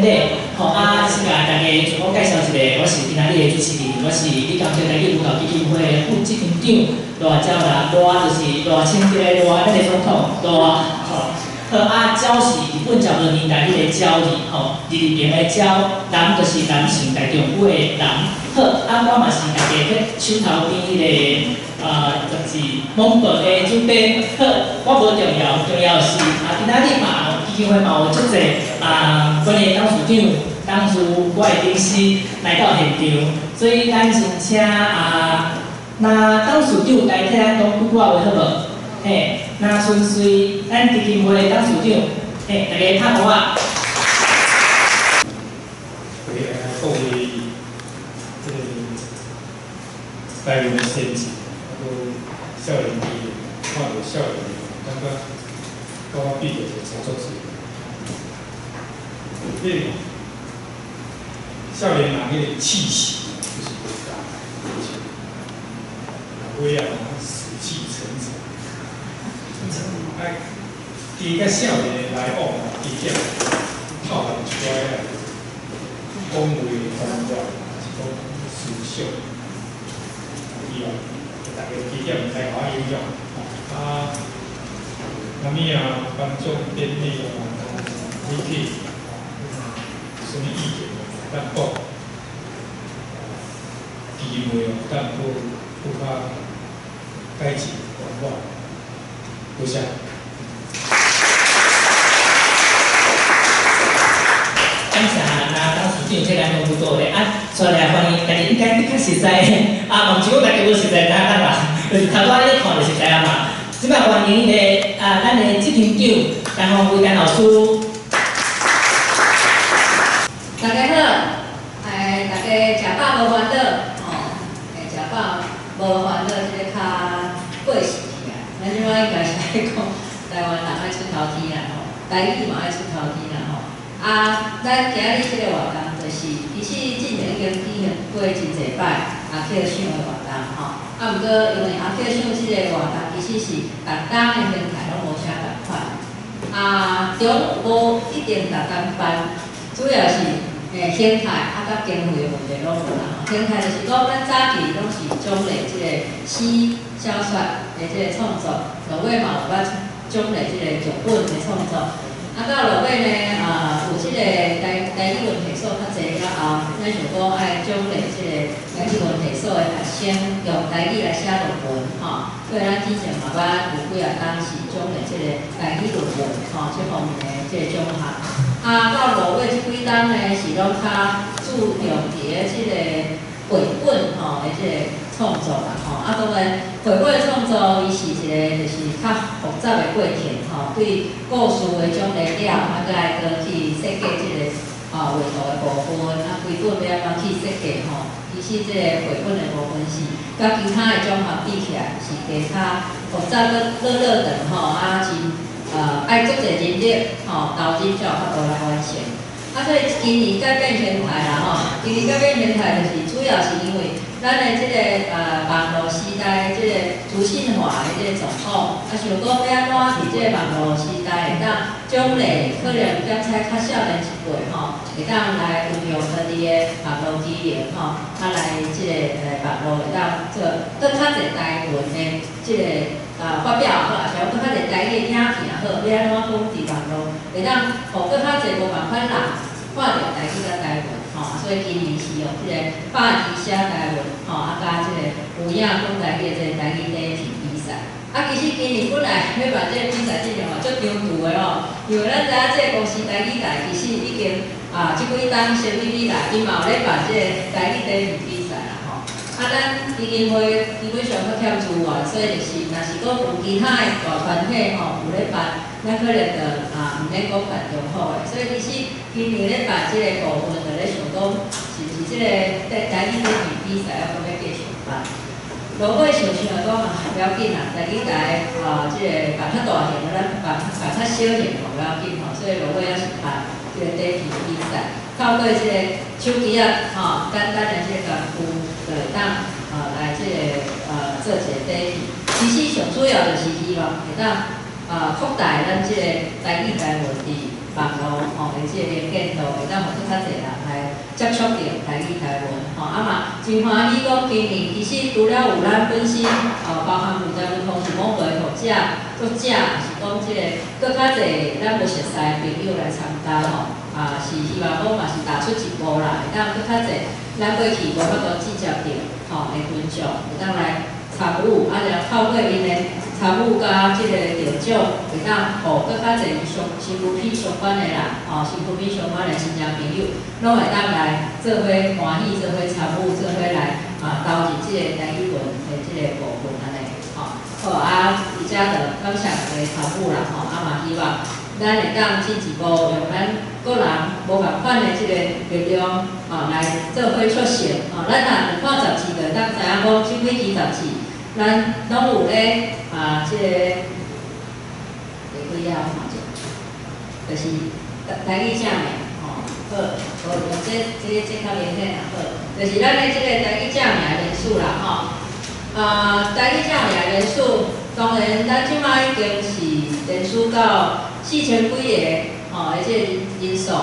典禮。吼啊，先共大家自我介紹一下，我是今仔日的主持人，我是李甘蔗台語文教基金會的副執行長賴昭南，賴就是賴清德的賴，咱的總統賴吼。好啊，昭是日本昭和年代彼個昭字吼，日字邊的昭，男就是男性大丈夫的男。好，啊，我嘛是大家佇手頭邊彼個啊，就是網報的主編。好，我無重要，重要是啊，今仔日嘛有基金會嘛有足濟啊，阮的董事長、董事、我的董事來到現場，所以咱先請啊，那董事長代替咱講幾句話好無？嘿，那純粹咱基金會的董事長，嘿，大家拍鼓仔。各位這個台灣的先進，啊，閣少年機，看著少年，感覺佮我比著就差足濟。彼個少年人彼個氣息就是無仝，老歲仔死氣沉沉。啊，伊佮少年的來往，伊減透露一寡講話的方法，還是講思想，希望大家加減來互我影響。啊，啥物啊，頒獎典禮啊，媒體有啥物意見，會當講，機會會當閣閣較改進方法。多謝。感謝那董事長這個講不多咧，啊，紲來歡迎家己應該較熟似，啊，嘛毋是講家己無熟似，知影嘛？就是頭拄仔咧看就熟似啊嘛。這擺歡迎彼個啊，咱的執行長陳鳳威陳老師。大家好，大家食飽無煩惱，吼，食飽無煩惱，這個較過時去啊。咱這擺應該是愛講台灣人愛出頭天啦，吼，台語嘛愛出頭天啦，吼。啊，咱今日這個活動就是，其實之前已經舉行過真濟擺阿克賞的活動，吼。啊，毋過因為阿克賞這個活動其實是逐冬的形態攏無啥仝款，啊，中無一定逐冬辦，主要是形態啊，佮經費的問題攏有啦。形態就是講，咱早期攏是獎勵這個詩小說的這個創作，落尾嘛有捌獎勵這個劇本的創作。啊，到落尾呢，啊，有這個台語文系數較濟了後，咱想講愛獎勵這個台語文系所的學生用台語來寫論文，吼。所以咱之前嘛捌有幾若冬是獎勵這個台語論文，吼，這方面的這個獎項。啊，到落尾這幾冬呢，是攏較注重佇咧這個繪本吼的這個創作啦，吼。啊，當然繪本的創作，伊是一個就是較複雜的過程，吼。對故事的種類了，啊，閣愛閣去設計這個啊畫圖的部分，啊，規本欲按怎去設計吼。其實這個繪本的部分是佮其他的獎項比起來，是加較複雜，閣落落長吼，啊，真愛足濟人力吼，投入才有法度來完成。啊，所以今年改變形態啦吼，今年改變形態就是主要是因為咱的這個網路時代這個資訊化的這個狀況，啊，想講欲按怎佇這個網路時代會當獎勵可能檢採較少年一輩吼，會當來運用家己的網路資源吼，啊來這個網路會當做閣較濟台文的這個發表也好，抑是講閣較濟台語的影片也好，欲按怎講佇網路會當予閣較濟無仝款人看著台語佮台文吼，所以今年是用這個百字寫台文吼，啊佮這個有影講台語的這個台語短片比賽。啊，其實今年本來欲辦這個比賽進行嘛，足長途的吼，因為咱知影這個公視台語台其實已經啊，這幾冬成立以來，伊嘛有咧辦這個台語短片比賽啦吼。啊，咱基金會基本上較欠資源，所以就是，若是講有其他的大團體吼有咧辦，咱可能就啊毋免講辦中好的。所以其實今年咧辦這個部分，就咧想講，是毋是這個台語短片比賽猶閣欲繼續辦？落尾想想就講啊，無要緊啦，台語台啊，這個辦較大型的，咱辦辦較小型嘛無要緊吼。所以落尾猶是辦這個短片比賽，透過這個手機仔吼，簡單的這個工具，就會當來這個做一個短片。其實上主要就是希望會當擴大咱這個台語台文佇網路吼的這个能見度，會當予閣較濟人來接觸著台語台文吼。啊嘛，真歡喜講今年其實除了有咱本身吼，包含負責文化事務部的學者、作者，也是講這个閣較濟咱無熟似的朋友來參加吼。啊，是希望講嘛是踏出一步啦，會當閣較濟咱過去無法度接觸著吼的群眾，會當來參與，啊，然後透過𪜶的參與佮這个得獎，會當予閣較濟相身軀片相關的人，吼，身軀片相關的親戚朋友，攏會當來做伙歡喜，做伙參與，做伙來啊投入這個台語文的這個部分按呢，吼。好啊，佇遮就感謝大家參與啦，吼，啊嘛希望咱會當進一步用咱個人無仝款的這個力量，吼，來做伙促成，吼，咱若有看雜誌，就會當知影講這幾期雜誌，咱攏有咧啊，這個第幾頁我看者，就是台語正名，吼，好，好，用這較明顯啦，好，就是咱的這個台語正名連署啦，吼，啊，台語正名連署，當然咱這擺已經是連署到4000幾个，吼，的這個人數，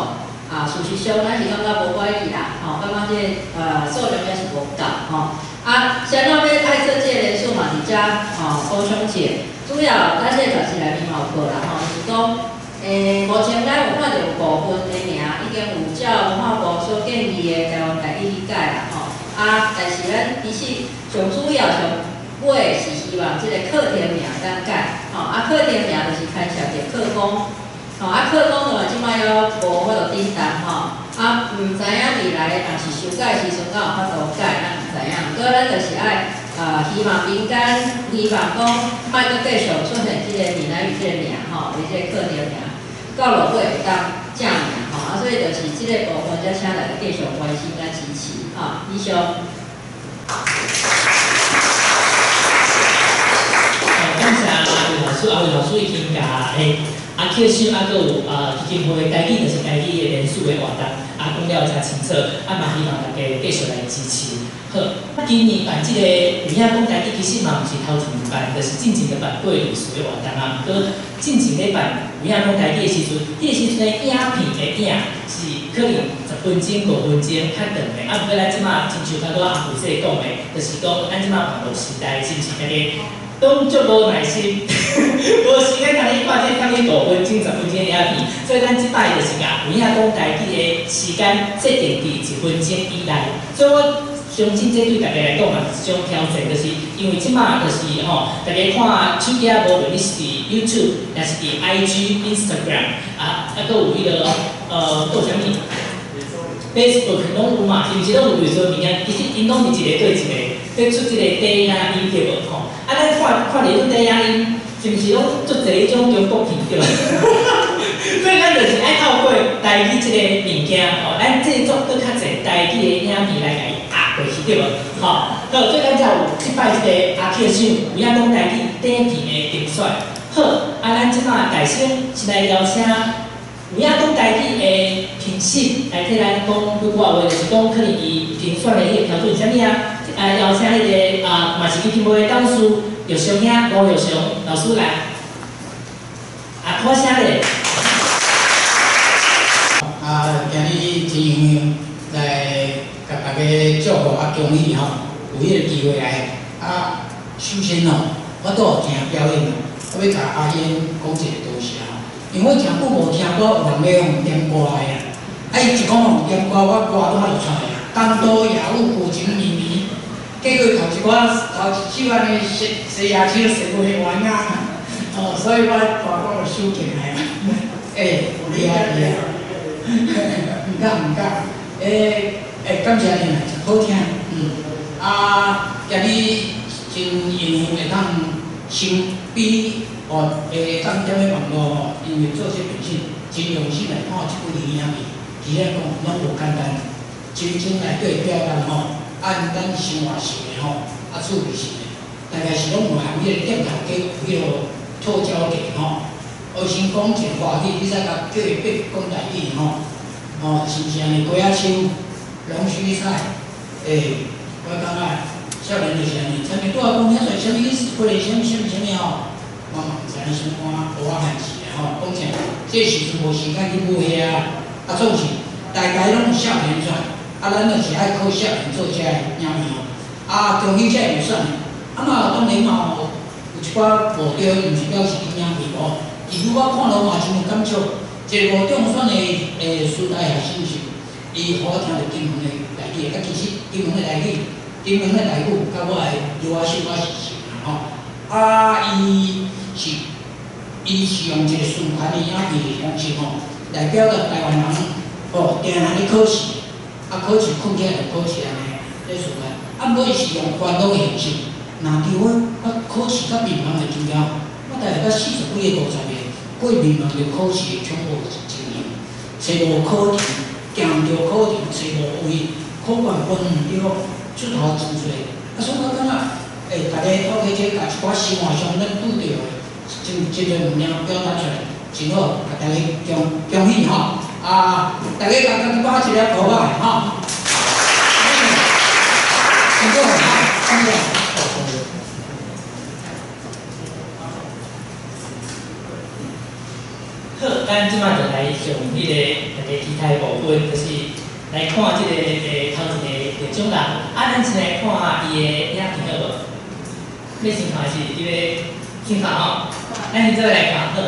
啊，事實上咱是感覺無滿意啦，吼，感覺這個數量猶是無夠，吼。啊，啥物要愛做這個連署嘛，佇遮吼補充者，主要咱這個雜誌內面嘛有報啦，吼，就是講，目前咱有看著有部分的名已經有照文化部所建議的台灣台語去改啦，吼。啊，但是咱其實上主要上尾是希望這個課程名會當改，吼，啊，課程名就是牽涉著課綱，吼，啊，課綱當然這擺猶無法度振動，吼。啊，毋知影未來若是修改時陣，敢有法度改，咱毋知影。毋過咱就是愛啊，希望民間希望講，莫閣繼續出現這個閩南語這個名吼，佇這個課程名，到落尾會當正名吼。啊，所以就是這個部分，才請大家繼續關心佮支持，吼。以上。感謝阿魏老師，阿魏老師已經共彼阿克秀，啊，閣有啊基金會台語就是台語的連署的活動，啊講了誠清楚，啊嘛希望大家繼續來支持。好，今年辦這個有影講台語，其實嘛毋是頭一次辦，就是進前就辦過類似的活動啊。毋過進前咧辦有影講台語的時陣，彼個時陣的影片的影是可能10分鐘、5分鐘較長的，啊毋過咱這馬親像頭拄仔阿富姐講的，就是講咱這馬網路時代，是毋是大家攏足無耐心，無時間共你看這看你5分鐘、10分鐘的影片，所以咱這擺就是共有影講台語的時間設定佇1分鐘以內。所以我相信這對大家來講嘛是一種挑戰，就是因為這馬就是吼，大家看手機啊，無論你是佇 YouTube，抑是佇 IG、Instagram，啊，閣有彼個閣有啥物 Facebook 攏有嘛，是毋是攏有類似物件？其實𪜶攏是一個對一個，佇出這個短影音對無吼？啊，咱看看佇彼種短影音，是毋是攏足濟彼種中國片對無？所以咱就是愛透過台語這個物件吼，咱製作閣較濟台語的影片來共伊壓過去對無？吼，好，所以咱才有這擺這個阿克賞有影講台語短片的評選。好，啊，咱這擺大聲先來邀請有影講台語的評審來替咱講幾句話，就是講可能伊評選的彼個標準是啥物啊？啊，邀請彼個啊，嘛是基金會董事玉祥兄吳玉祥老師來，啊，鼓聲咧。啊，今日真榮幸來共大家祝福啊，恭喜吼，有彼個機會來。啊，首先吼，我拄有聽表演，我欲共阿英講一個多謝吼，因為我誠久無聽過有人咧用點歌的啊。啊，伊一講用點歌，我歌攏會出來啊。東都雅物古情綿綿，結果頭一歌頭一首按呢洗洗牙手洗袂完啊，哦，所以我大歌就收起來啊。欸，有厲害厲害，毋敢毋敢，欸欸，感謝你啦，真好聽，嗯，啊，今日真榮幸會當先比哦，會當踮咧網路吼，因為做這評審，真用心來看這幾支影片，其實講攏無簡單，真正內底表達吼，按咱生活性的吼，啊趣味性的，大概是攏有含彼個點頭加有彼個套交價吼。學先講一個華語，你再共叫伊變講台語吼，吼是毋是按呢？雞仔手、龍鬚菜，欸，我感覺少年就是按呢，啥物拄仔講遐濟啥物意思，過來啥物啥物啥物吼，我嘛毋知影啥物歌，無我漢字啊。吼，讲啥？这时阵无时间去舞遐，啊，总是台台拢有少年选，啊，咱就是爱靠少年做这个影片。啊，恭喜这个入选的，啊嘛，当然嘛有有一寡无对，毋是表示伊影片无。其实我看了嘛真有感触，一个无中选的师大学生是，伊予我听著金门的台语，啊，其实金门的台语、金门的台语，佮我的刘阿秀我是熟啦吼。啊，伊是用一个宣传的影片的方式吼，来表达台湾人吼，定定咧考试，啊，考试困起来就考试按呢咧宣传。啊，毋过伊是用欢乐的形式，若求我我考试佮面盲的经验，我大概40几个、50个过面盲著考试的恐怖情形，揣无考题，行毋著考题，揣无位，考卷分毋著，出头真济。啊，所以我感觉，大家透过这个，共一寡生活上咱拄著的真真济物件表达出来，真好，共大家恭恭喜吼！啊，大家共家己拍一个鼓仔吼。辛苦了，谢谢。好，咱这摆就来上彼个大家期待部分，就是来看这个头一个得奖人。啊，咱先来看伊的影片好无？欲先看是你欲先看吼？咱先做伙来看好。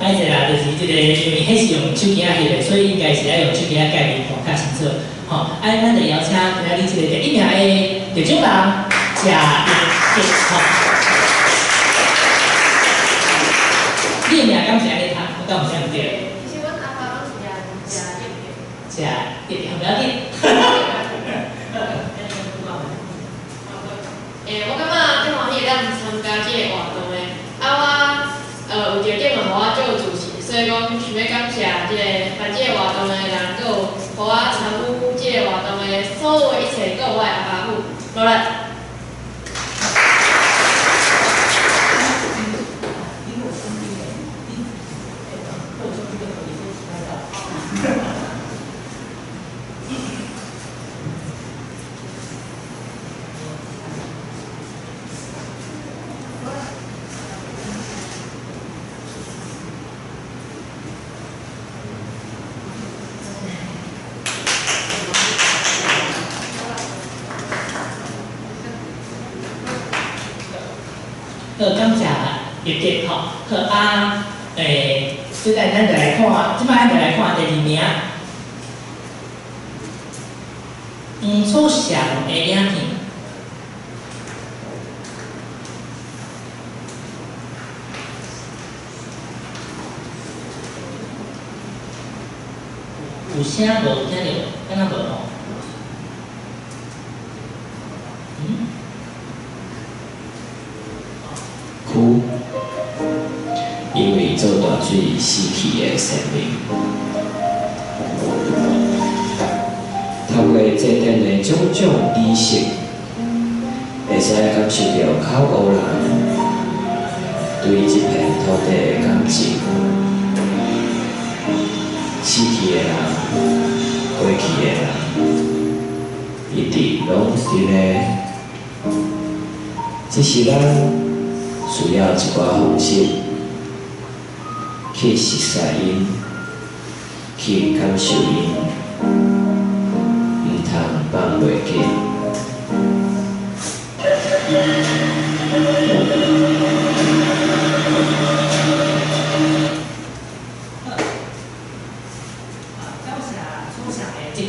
歹势啦，就是这个，因为彼是用手机仔翕的，所以应该是爱用手机仔盖面看较清楚。吼，啊，咱就邀请今仔日这个第一名的得奖人谢英杰，吼。你的名敢是按呢读？我敢有啥毋对？其实阮阿爸拢是谢谢英杰。谢英杰，不要紧。我感觉真欢喜咱参加这个活动的，啊我有条件嘛，予我做主持，所以讲想欲感谢这个办这个活动的人，阁有予我参与这个活动的所有的一切，阁有我的阿爸母，努力。好，感谢叶杰吼。好啊，现在咱就来看，这摆咱就来看第二名，黄楚祥的影片。有声无？听著？敢若无吼？区，因为做大水死去的生命，透过祭典的种种仪式，会使感受著口乌人对这片土地的感情。死去的人，过去的人，一直拢伫咧，这是咱需要一寡方式去熟似𪜶，去感受𪜶，毋通放袂記。感謝楚翔的這支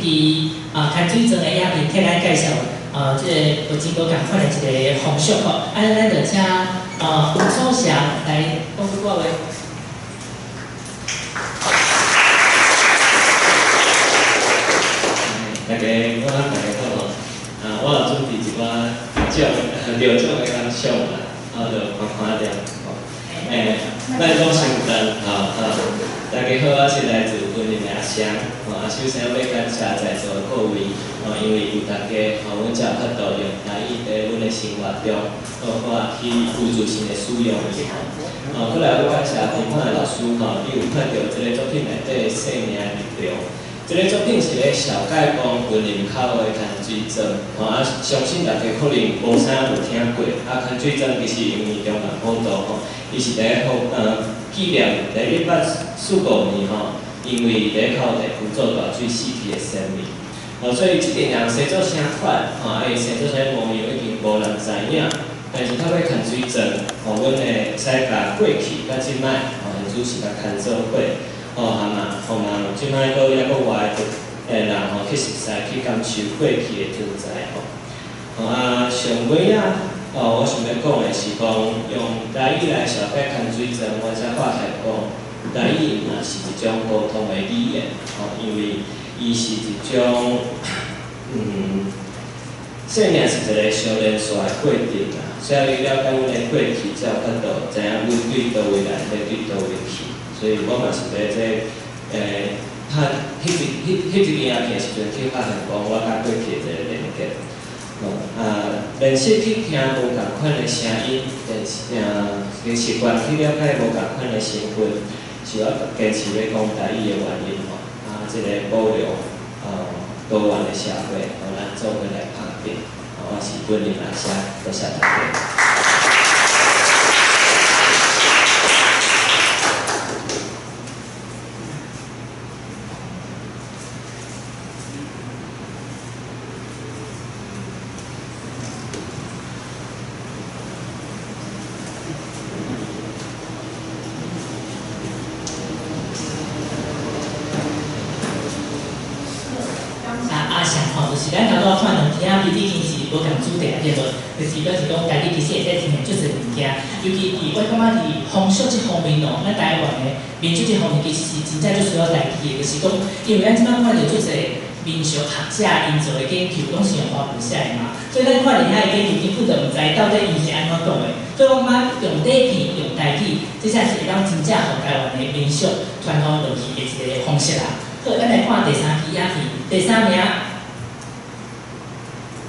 牽水莊的影片，替咱介紹這个有真無仝款的一个風俗吼。按呢，咱就請吳楚翔來講幾句話。大家我大家好吼，我有准備一寡獎，得獎的感想啦，就看看著吼。咱講傷等，吼吼。大家好，我是來自雲林的阿翔，吼，首先我欲感謝在座的各位，吼，因為有大家，吼，阮才有法度用台語佇阮的生活中，好好去有自信的使用伊，吼。過來我感謝評判的老師，吼，伊有看著這个作品內底生命的力量。這个作品是咧紹介講雲林口的牽水莊，吼，相信大家可能無啥有聽過，牽水莊其實因為中南普渡，吼，伊是佇咧紀念佇1845年吼，因為佇咧口地區做大水死去的先民，吼，所以這个人生做啥款，吼，伊生做啥模樣已經無人知影，但是透過牽水莊，吼，阮會使共過去佮這擺，吼，現主時共牽做伙，吼，含嘛，吼嘛，這擺閣猶閣活的人吼，去熟似去感受過去的存在吼，吼上尾仔。我想欲講的是講，用台語來紹介牽水莊，我才發現講，台語嘛是一種溝通的語言，吼，因為伊是一種，生命是一个相連紲的過程啦，所以了解阮的過去，才有法度知影阮對佗位來，欲對佗位去。所以我嘛是佇這個，拍彼一彼彼一支影片的時陣，去發現講我佮過去的一个連結。練習去聽無仝款的聲音，練習慣去了解無仝款的身份，是我堅持欲講台語的原因吼。這个保留多元的社會，予咱做伙來拍拼。我是雲林阿翔，多謝大家。就是咱頭拄仔看兩支影片，已經是無仝主題啊，對無？就是表示講，家己其實會使聽足濟物件，尤其佇我感覺佇風俗這方面哦，咱台灣的民俗這方面其實是真正足需要台語的，就是講，因為咱這擺看著足濟民俗學者𪜶做的研究，攏是用華文寫的嘛，所以咱看佇遐的研究根本就毋知到底伊是按怎講的。所以我感覺用底片、用台語，這才是會當真正予台灣的民俗傳統落去的一个方式啦。好，咱來看第三支影片，第三名。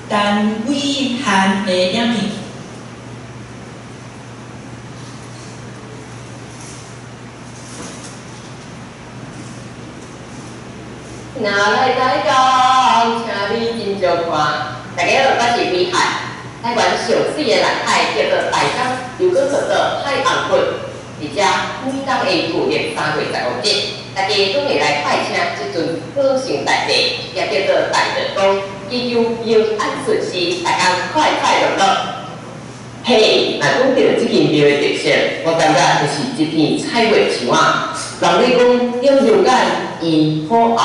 陳偉翰的影片。若來台東，請你斟酌看。大家好，我是偉翰。台灣上水的內海叫做大港，又閣叫做海紅骨。佇遮每冬的舊曆3月15日，大家攏會來拜請這尊保生大帝，也叫做大德公。祈求平安順遂，大家快快樂樂。嘿，若講到這間廟的特色，我感覺就是這片彩繪牆仔。人咧講點龍眼伊虎喉，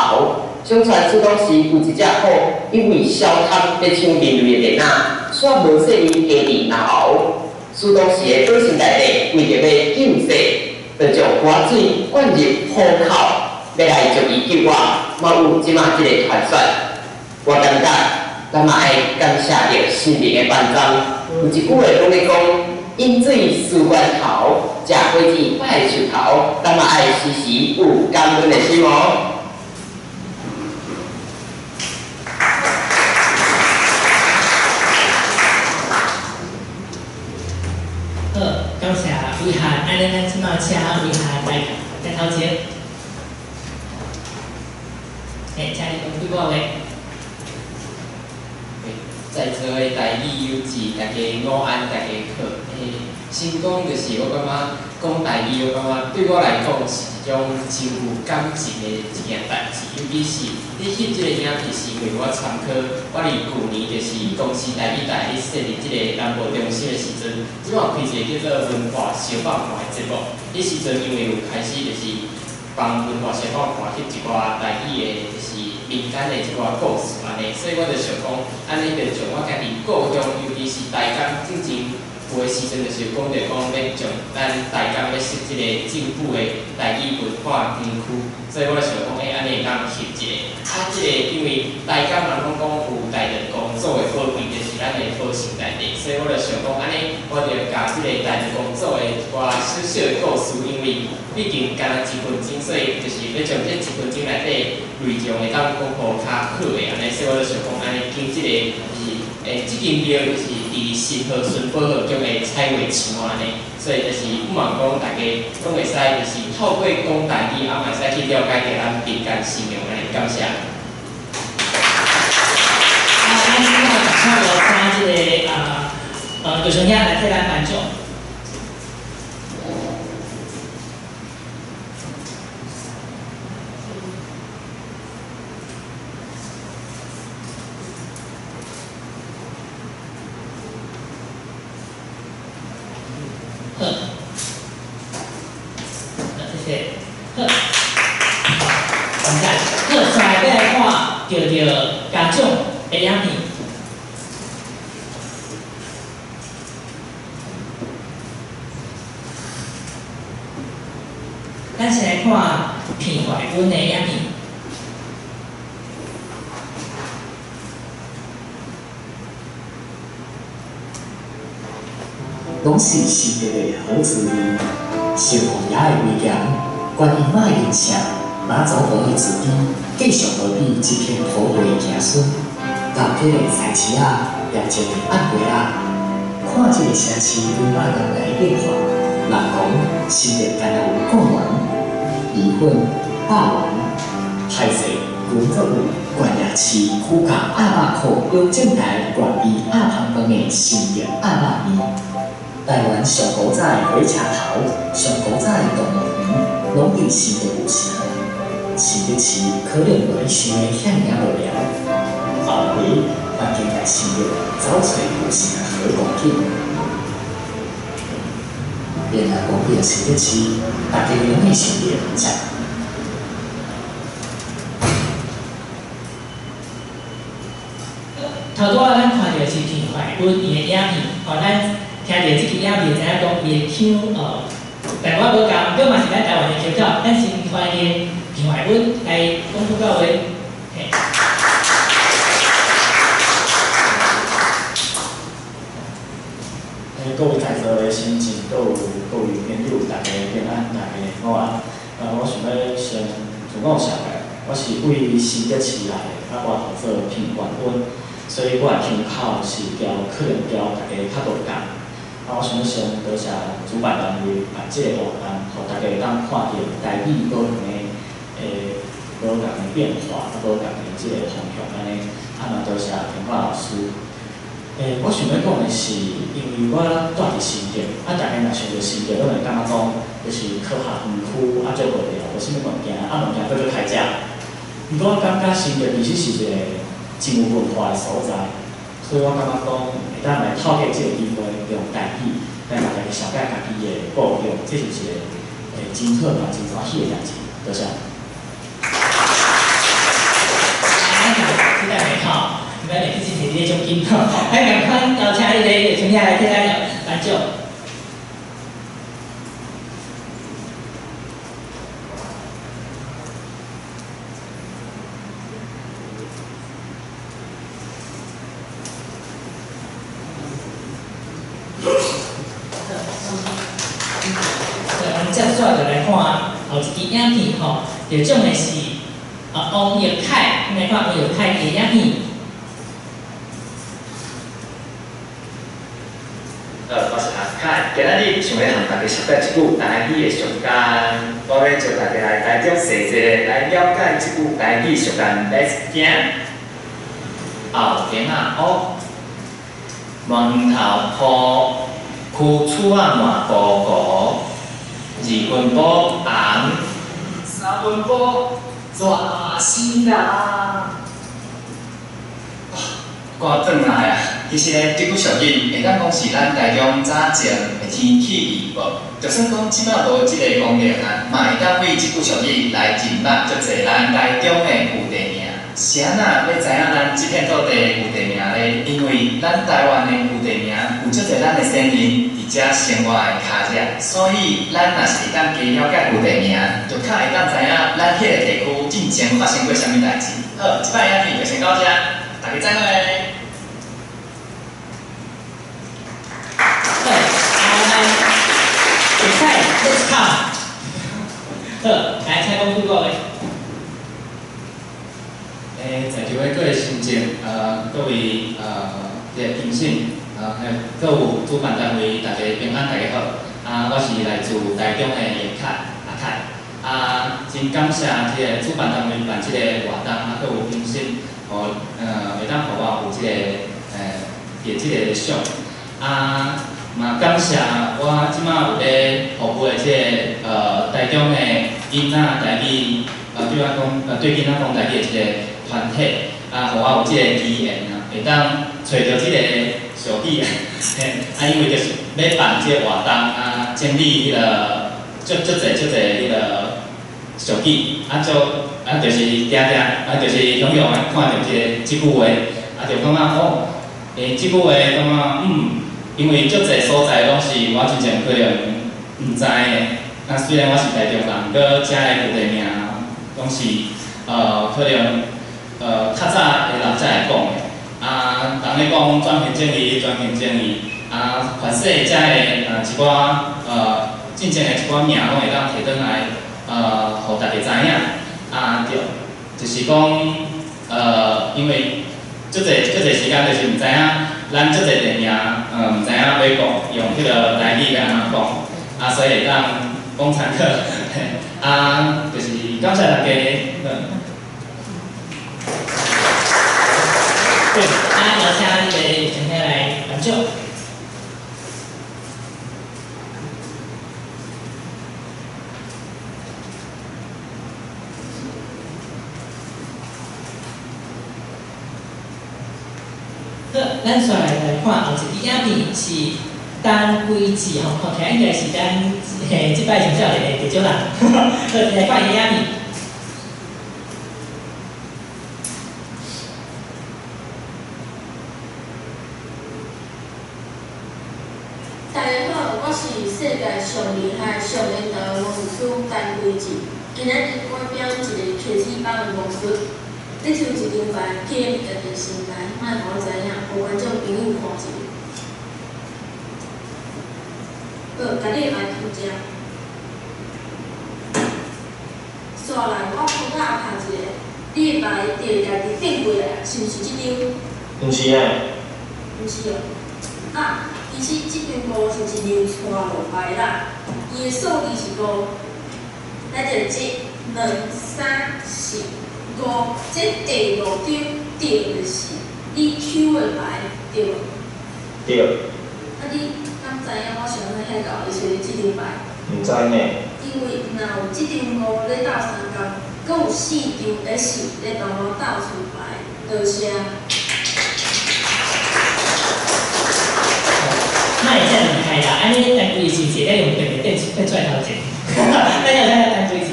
相傳出當時有一隻虎，因為消貪欲搶人類的電仔，煞無細膩加佇嚨喉。蘇東時的保生大帝為著欲救世，就將活水灌入虎口，欲來將伊救活。嘛有這馬這个傳說。我感覺，咱嘛愛感謝著神明的幫助。有一句話攏咧講：飲水思源頭，食果子拜樹頭。咱嘛愛時時有感恩的心哦。好，感謝偉翰，按呢咱這馬請偉翰來來頭前。請你講幾句話。在座的台語友志，大家午安，大家好。先講就是我感覺講台語，我感覺對我來講是一種真有感情的一件代誌，尤其是你翕這個影片是因為我參考，我佇舊年就是公視台語台咧設立這個南部中心的時陣，這擺開一個叫做文化小放看的節目，彼時陣因為有開始就是幫文化小放看翕一寡台語的，就是民間的一寡故事按呢，所以我就想講，按呢就將我家己故鄉，尤其是台江進前。有的時陣就是有講著講欲將咱台江欲設這個政府的台語文化園區，所以我就想講，按呢會當翕一个。啊，這個因為台江人攏講有大長公祖的寶貝，就是咱的保生大帝，所以我就想講，按呢我就共這個大長公祖的一寡小小的故事，因為畢竟干焦一分鐘，所以就是欲將這一分鐘內底內容會當講予較好的按呢，所以我就想講，按呢揀這個是。這間廟就是佇新河村保和宫的彩畫牆按呢，所以就是希望講大家攏會使就是透過講台語，嘛會使去了解著咱民間信仰按呢，感謝。啊，咱這擺請這个劉雄兄來替咱頒獎。好，謝謝。好，感謝。好，下來欲來看著家長的影片。咱先來看片懷溫的影片。攏是新竹的好滋味，小王爺的威嚴，觀音媽的灵性，媽祖婆的慈悲，继续无比這片土地的子孫。老街的菜市仔，热情的按粿仔，看這个城市规摆人来变化。人講新竹敢若有貢丸、米粉、肉丸、歹勢，阮閣有懸崖市苦甲鴨肉裤，雍正台懸皮鴨芳飯的新竹鴨肉麵。台灣上古早的火車頭，上古早的動物園，攏佇新竹有城。新竹市可能袂想得遐爾仔無聊，後回環境來新竹走揣有城好光景。然後講到新竹市，大家攏會想著食。頭拄仔咱看著是田懷溫伊的影片，吼，咱聽著這支影片，知影講伊的腔哦，但我無共，毋過嘛是咱台灣的腔調。咱先歡迎田懷溫來講幾句話。嘿。各位在座的先進，閣有各位朋友，大家平安，大家午安。我想欲先自我紹介，我是為新竹市來的，啊，我號做彭冠溫，所以我的腔口是調可能調大家較無仝。啊，我想欲先多謝主辦單位辦這个活動，予大家會當看著台語無仝的無仝的變化，啊，無仝的這个方向按呢。啊，嘛多謝田華老師。我想欲講的是，因為我住佇新竹，啊，大家若想著新竹，攏會感覺講，就是科學園區啊，足無聊，無啥物物件，啊，物件閣足歹食。毋過我感覺新竹其實是一個真有文化的所在，所以我感覺講，會當來透過這个機會，用台語來共大家紹介家己的故鄉，這是一個真好嘛真歡喜的代誌。多謝。咱期待袂吼，咱會去摕這个獎金吼。咱仝款邀請彼个葉春兄來替咱頒獎。咱接续就來看後一支影片吼，得獎的是王奕凱，咱來看王奕凱的影片。我是阿凱，今仔日想欲和大家紹介一句台語的俗諺，我欲招大家來台中踅一下，來了解這句台語俗諺。Let's 行。後埕仔烏，饃頭鋪，開区厝仔满布糊，二分埔红，三分埔蛇死人。歌转来啊！其实呢，这句俗语会当讲是咱台中早前的天气预报。就算讲这摆无这个功能啊，嘛会当为这句俗语来认捌足济咱台中的旧地名。是按怎欲知影咱这片土地的旧地名咧？因为咱台湾的旧地名有足济咱的先人伫遮生活的脚迹，所以咱若是会当加了解旧地名，就较会当知影咱彼个地区进前发生过啥物代志。好，这摆影片就先到遮，大家再会。好，啊，会使，Let's come。好，来，请讲几个。在场的各位先进，各位这个评审，还有阁有主办单位，大家平安，大家好。啊，我是来自台中的叶凯，阿凯。啊，真感谢这个主办单位办这个活动，啊，阁有评审，吼，会当予我有这个，得这个奖。啊，嘛感谢我这摆有咧服务的这个，台中的囡仔台语，对我讲，对囡仔讲台语的这个团体，啊，予我有这个机缘啊，会当揣著这个小弟啊，嘿，啊，因为就是欲办这个活动啊，整理彼个足足济足济彼个俗语，啊，足啊，就是定定啊，就是雄雄啊，看著这个这句话，啊，就感觉哦，欸，这句话感觉因为足济所在拢是我真正可能毋知的，啊，虽然我是台中人，毋过遮的旧地名拢是可能较早的人才会讲的。啊，人咧讲转型正义，转型正义，啊，凡势遮的一寡进前的一寡名拢会当提转来，予大家知影。啊，对，就是讲因为足济足济时间就是毋知影，咱足济地名，毋知影欲讲，用彼个台语欲按怎讲，啊，所以会当讲参考，啊，就是感谢大家。对，啊，邀请这个陈兄来颁奖。好，咱煞来来看后一支影片是陈规志吼，看起来应该是咱嘿这摆上少年的得奖人。好，来看伊影片。大家好，我是世界上厉害、上缘投的魔术师陈规志。今仔日我表演一个骑齿板的魔术。你抽一张牌，去你家己心内，莫予我知影，予观众朋友看一下。好，共你的牌抽遮。煞来，我铺仔拍一个，你的牌就会家己变过来，是毋是这张？毋是啊。毋是哦。啊。其实这张五是一张错落牌啦，伊的数字是五，咱就一、两、三、四、五，这第五张对就是你抽的牌，对无？对。啊，你敢知影我想欲遐厚伊找你这张牌？毋知呢。因为若有这张五咧斗相共，阁有四张 S 咧帮我斗出牌，多谢。莫会遮厉害啦！按呢陈规是毋是会用电变变出来头前？咱要请陈规志。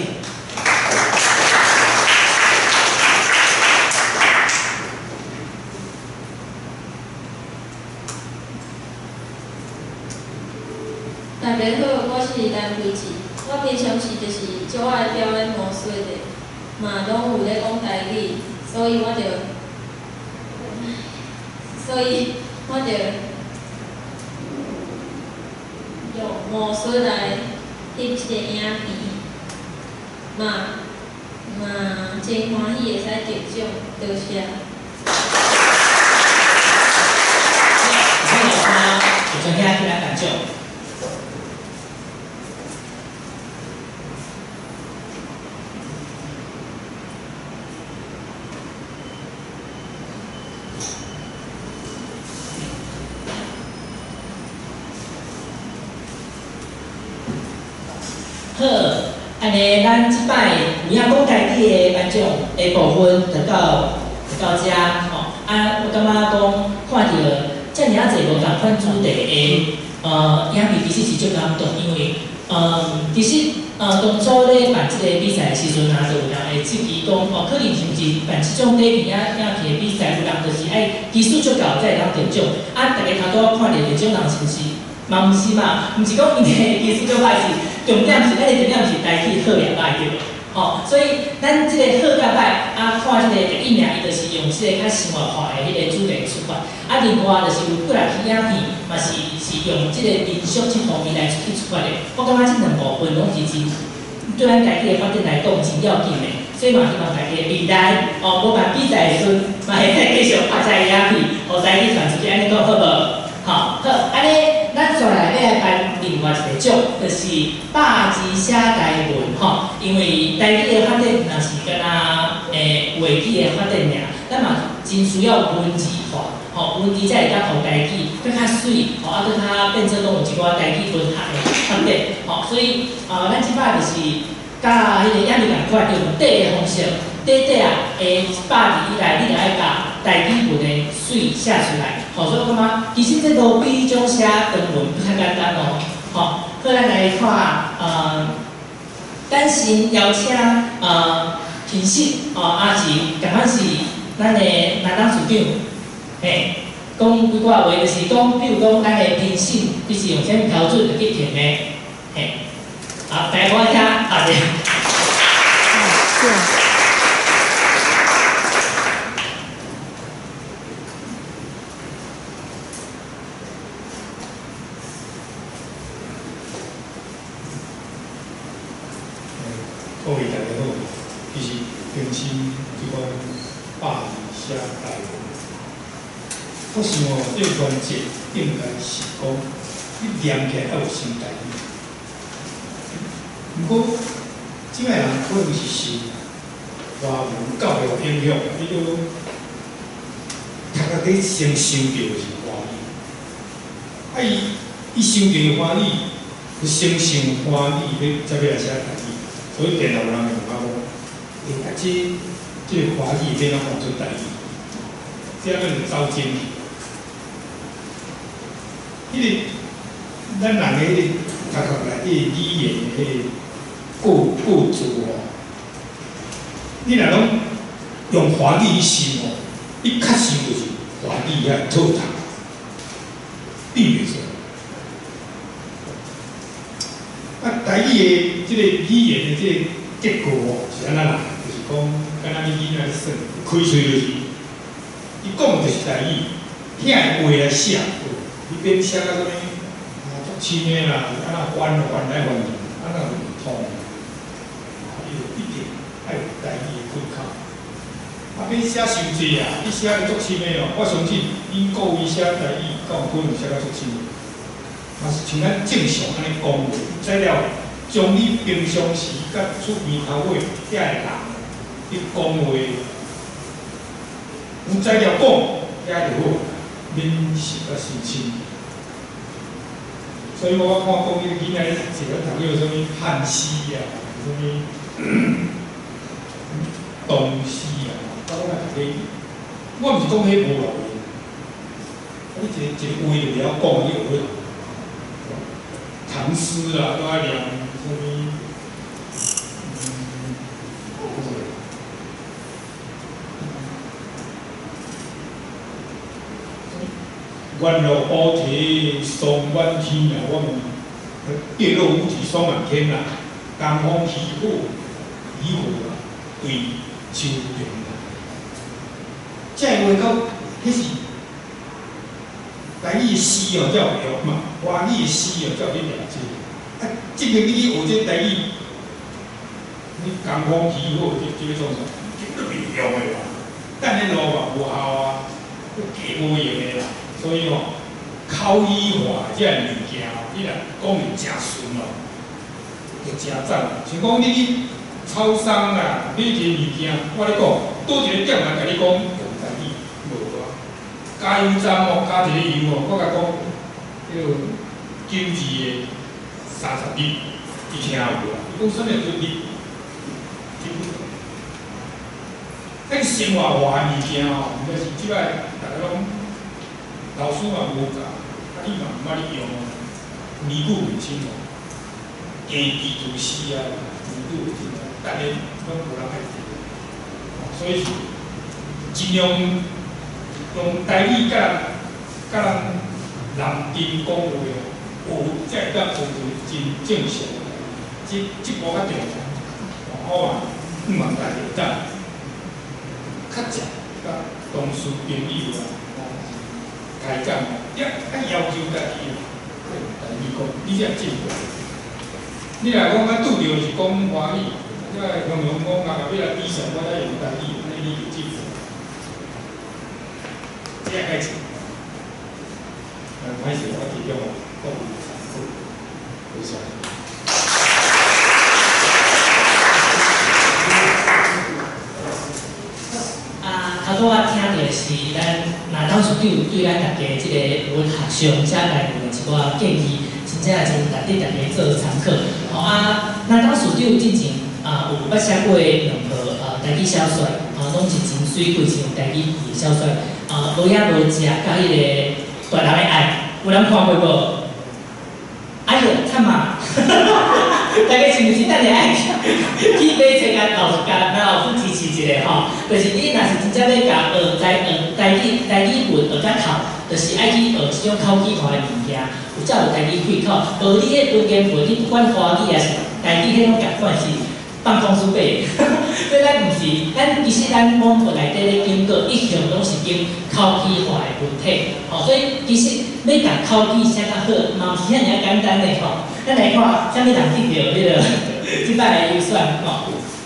大家好，我是陈规志。我平常时就是足爱表演魔术的，嘛拢有咧讲台语，所以我就用魔术来翕这个影片，嘛嘛真欢喜会使得奖，多谢。我有请有专家起来颁奖。好，按呢，咱這擺有影講台語的頒獎的部分就到遮吼。啊，我感覺講看著遮爾仔濟無仝款主題的影片，其實是足感動，因為其實當初咧辦這个比賽的時陣啊，就有人會質疑講，哦，可能是毋是辦這種短片影片的比賽，有人就是愛技術足夠才會當得獎。啊，逐家頭拄仔看著得獎人是毋是？嘛毋是嘛，毋是講𪜶的技術足歹，是重點是咱的重點是台語好也歹對無？吼，所以咱這個好佮歹，啊，看這个第一名，伊就是用這个較生活化的彼个主題出發。啊，另外就是有幾若支影片，嘛是用這個民俗這方面來去出發的。我感覺這兩部分攏是真對咱家己的發展來講真要緊的，所以嘛希望大家未來哦，無辦比賽的時陣，嘛會使繼續拍這个影片，予台語傳出去，按呢講好無？好，好，按呢，咱煞來欲來頒另外一个獎，就是百字寫台文吼。因為台語的發展若是敢若話語的發展爾，咱嘛真需要文字化，吼，文字才會當予台語閣較媠，吼，啊，閣較變做講有一寡台語文學的發展，吼，所以咱這擺就是佮彼個影片仝款，用短的方式，短短啊，下100字以內，你著愛共台語文的媠寫出來，吼，所以我感覺其實這無比彼種寫長文閣較簡單哦，吼。好，咱來看，咱先邀請評審，哦，也是仝款是咱的南董事長，嘿，講幾寡話，就是講，比如講，咱的評審，你是用啥物標準來去評的，嘿，好，大家看聽，好的。各位大家好，其實評審這款百字寫台文，我想哦，這個原則應該是講，你念起來愛有新台語。毋過，這擺人可能是受華文教育影響，你都讀到底先想著是華語，啊伊想著華語，就先想華語，欲才欲來寫台語。所以定定有人會問我講，啊，這个華語欲按怎換做台語？這叫做走精去。彼个咱人的彼个頭殼內底語言的彼个構造吼，你若攏用華語去想吼，你較想就是華語遐套頭，變袂出。啊，台語的這个語言的這個結構吼是按怎來？就是講，敢若你囡仔咧耍，開喙就是，伊講的就是台語，遐个話來寫，你免寫到啥物啊，足深的啦，按怎翻翻來翻去，按怎就袂通。伊就一定愛有台語的開口。啊，免寫傷濟啊，你寫得足深的哦，我相信恁各位寫台語，敢有可能寫甲足深的？嘛是像咱正常按呢講話，知了，將你平常時佮出面頭尾遐个人，你講話有材料講，遐就好，免寫甲傷深。所以我看講彼个囡仔咧坐咧讀彼个啥物漢詩啊，啥物唐詩啊，我感覺逐个，我毋是講彼無路用，啊，你一个一个話就袂曉講，你學欲唐詩啦，閣愛念啥物？原落乌啼霜满天啊！我问，月落乌啼霜满天啦，东风起火，渔火啊，对秋风啦。这个话到，彼是台语的诗哦，才有用嘛；华语的诗哦，才有咧念这个。啊，这边你去学这台语，你东风起火，这欲创啥？这都袂用的啦。等咧路嘛无效啊，阁加无用的啦。所以吼，口语化这个物件吼，你若講得誠順哦，就誠讚。像講你去超商啦，買一个物件，我咧講，佗一个店員共你講用台語，無啊。加油站哦，加一个油哦，我共講，彼个9字的32，伊伊聽有啦，伊講啥物獨立，聽不懂。咱生活化的物件吼，毋知是這擺逐家攏老師嘛無教，啊你嘛毋捌咧用啊，年久袂清哦，行地圖師啊，年久袂清，逐个攏無人愛提，所以是盡量用台語佮人南丁講話，學才會當學著真正常的代誌，這這步較重要。我嘛希望大家會當較濟佮同事朋友啊，開講啊，你愛要求家己啊，用台語講，你才會進步。你若講啊拄著是講華語，你若雄雄講啊，欲來比賽，我才用台語，按呢你就進步。這開始。歹勢，我提供各位參考，多謝。啊，頭拄仔聽著是咱馬董事長對咱大家這个文學上寫內容的一寡建議，真正真值得大家做參考。吼啊，馬董事長之前啊有捌寫過兩部台語小說，吼攏是真媠貴，真有台語字的小說。啊，無影無食，佮彼个大人的愛，有人看過無？哎喲，慘啊！大家是毋是等下愛去買冊共老師共老師支持一下吼？就是你若是真正欲共學台學台語台語文學較透，就是愛去學這種口語化的物件，有才有台語開口。無你彼文言文，你不管華語抑是台語，彼攏共款是放公司買的。所以咱毋是，咱其實咱網絡內底咧經過，一向攏是經口語化的文體，吼，所以其實欲共口語寫較好，嘛毋是遐爾仔簡單的吼。咱來看，啥物人得著彼个這擺的優選吼。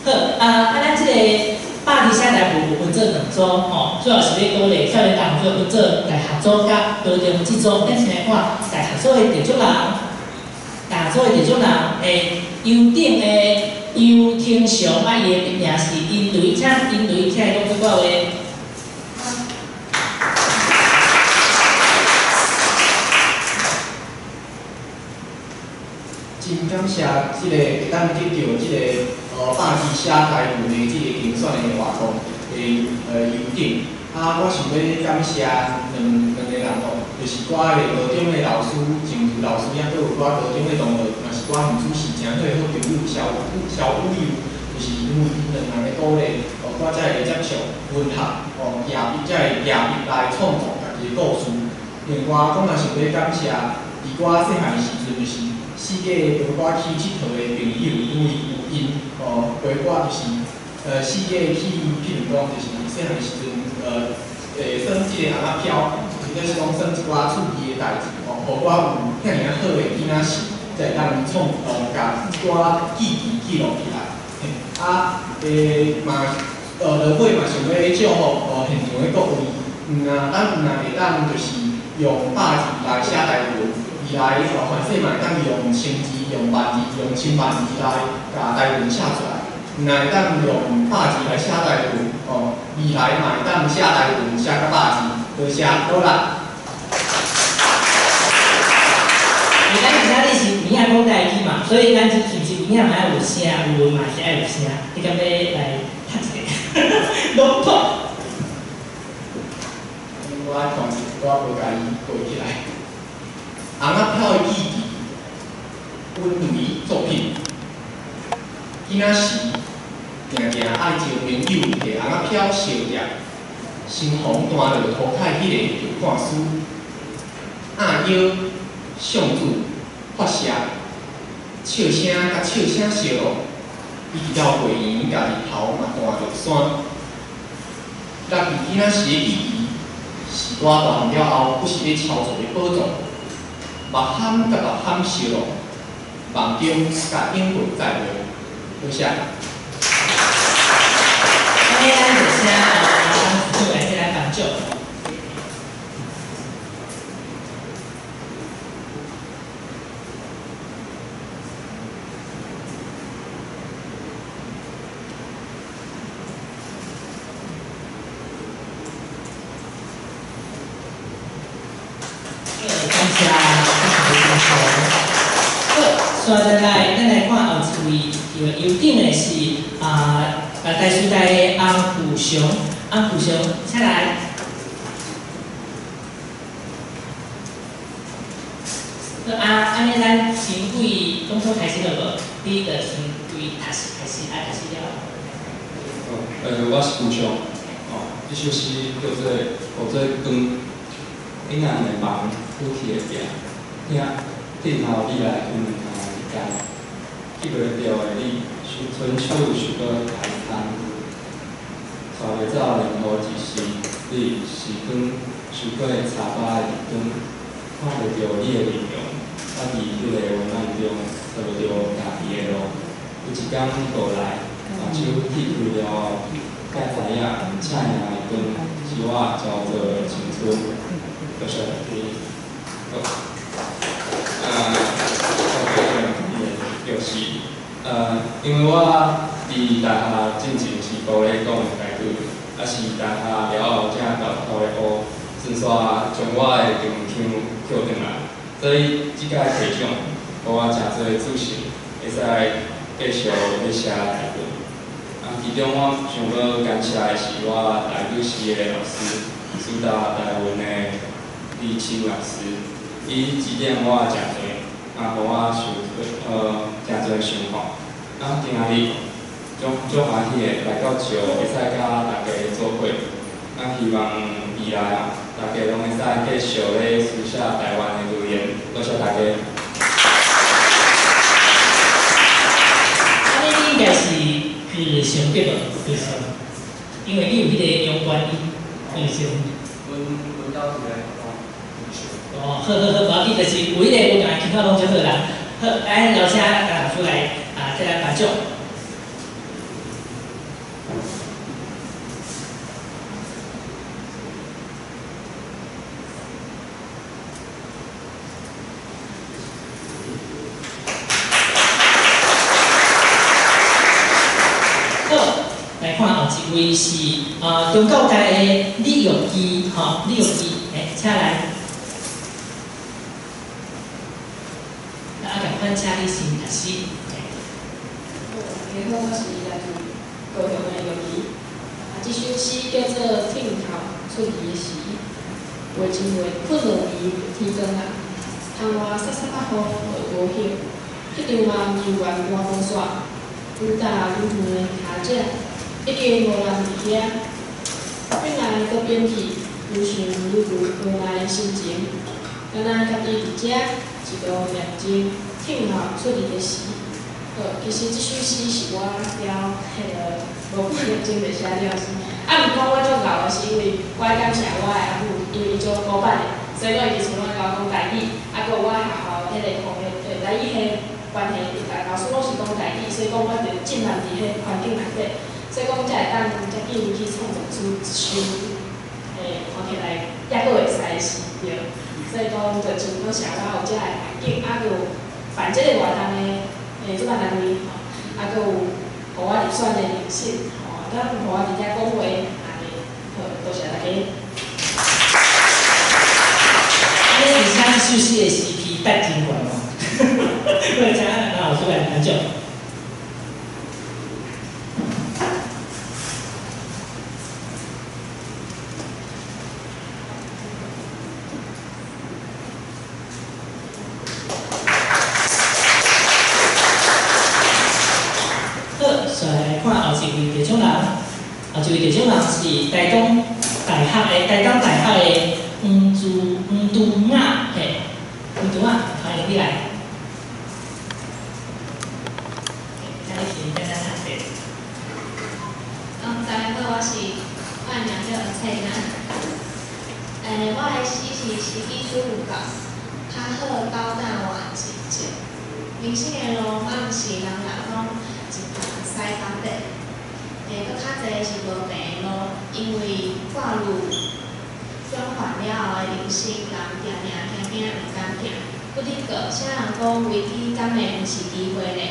好，啊，咱這个百字寫台文有分做兩組吼，主要是欲鼓勵少年同學分做大學組佮高中這組。咱先來看大學組的得獎人，大學組的得獎人，優等的游廷祥，啊，伊的筆名是殷雷，請殷雷起來講幾句話。真感謝這个會當得著這个百字寫台文的這个競選的活動的優等。啊，我想欲感謝兩個人哦，就是我的高中的老師鄭如老師，抑閣有我高中的同學，嘛是我現主時誠好的好朋友蕭萧宇佑，就是因為𪜶兩人的鼓勵，我才會接觸文學，哦，舉筆才會舉筆來創作家己的故事。另外，我嘛想欲感謝佇我細漢的時陣，就是四界陪我去𨑨迌的朋友，因為有𪜶哦陪我，就是四界去，譬如講，就是細漢的時陣，會耍這个尪仔飄，或者是講耍一寡趣味的代誌，哦，予我有遐爾仔好的囡仔時，才會當創共一寡記憶記錄起來。嘿，啊，嘛，落尾嘛想欲祝福現場的各位，毋若咱毋若會當就是用百字來寫台文，未來凡勢嘛會當用千字、用萬字、用千萬字來共台文寫出來。毋若會當用百字來寫台文，哦，未來嘛會當寫台文寫到百字，多謝，努力。因為咱今仔日是有影講台語嘛，所以咱是毋是有影嘛愛有聲，有文嘛是愛有聲。你敢欲來讀一个？朗讀。我愛看一，我無共伊背起來。尪仔飄的記憶，阮雷作品。囡仔時，定定愛招朋友提尪仔飄相疊，新房搬落塗海彼个著看書，阿腰上主發射，笑聲佮笑聲相落，一直到花園家己頭嘛彈著山。六二囡仔時的記憶，是我大漢了後，不時咧抄做的寶藏。目含佮目含相落，夢中佮永袂再會。多謝。按呢，咱就請董事長來替咱頒獎。感謝，感謝。好，煞來，咱來看後一位叫游頂的是台師大的洪富雄，洪富雄，請來。好啊，按呢咱先對講座開始好無？你就先對讀詩開始，啊，讀詩了。我是富雄，哦，這首詩叫做《予做光》，黑暗的夢，浮起的壁，听等候你來阮两通的日间，记袂著的你，伸手想欲开空，带袂走任何一时，你时光想过插巴的日光，看袂著你的面容，我伫彼个温暖中找袂著家己的路。有一天你过来，目睭铁开了后，才知影赤影的光是我焦躁的青春。多谢大家。好，就是，因为我伫大学进前是无咧讲台语，啊是大学了后才偷偷咧学，顺续将我的中腔捡转来，所以这届提奖，予我诚济自信，会使继续咧写台语。啊，其中我想欲感谢的是我台语系的老师，师大台文的李清老师，伊指点我诚济，啊，予我想诚济想法。啊，今仔日足足欢喜的来到石，会使佮大家做伙。啊，希望未来啊，大家拢会使继续咧书写台湾的语言。多谢大家。按呢，你应该是高雄对无？高雄，因为你有彼个阳关音，高雄。阮兜是咧讲哦，好好好，无要紧，就是有彼个无仝的腔口拢就好啦。好，咱邀请老师来啊，再来颁奖。好，来看后一位是中教大的李玉基，吼，李玉基，请来。啊，共款，请你先读诗。大家好，我是来自高雄的玉基。啊，这首诗叫做《听候出鱼时》，话真话，困落暝天光啊，窗外潲潲仔雨落无歇，彼场梦犹原寒无煞，愈踏愈远的跤迹，已经无人伫遐。变来阁变去，愈想愈有无奈的心情，敢若家己伫遮一路念经，听候出鱼的时。好，其实这首诗是我了彼个无几点钟就写了诗。啊，毋过我足𠢕的是因为我爱感谢我的阿母，因为伊足古板的，所以讲伊伫厝拢会共我讲台语。啊，阁有我学校彼个空的，台语彼关系，老师拢是讲台语，所以讲我就浸润伫彼环境内底，所以讲才会当遮紧去创作出一首，看起来犹阁会使的诗，对。所以讲就真感谢我有遮个环境，啊，阁有办这个活动的主办单位吼，啊，阁有予我入选的评审吼，啊，予我伫遮讲话，按呢，好，多谢大家。按呢，而且这首诗的时期等真悬哦。我请老师来颁奖。好，煞来看后一位得奖人，后一位得奖人是台东大学的台东大学的黄朱雅，嘿，黄朱雅，欢迎你来。请你先简单读者。大家好，我的名叫黄翠娜。我的诗是时机出有够，较好斗胆换一种。人生的路，嘛毋是人人拢一盘驶到底。阁较济是无平的路，因为挂虑转换了后的人生，人定定惊惊毋敢行。不得过，啥人讲危机敢会毋是机会呢？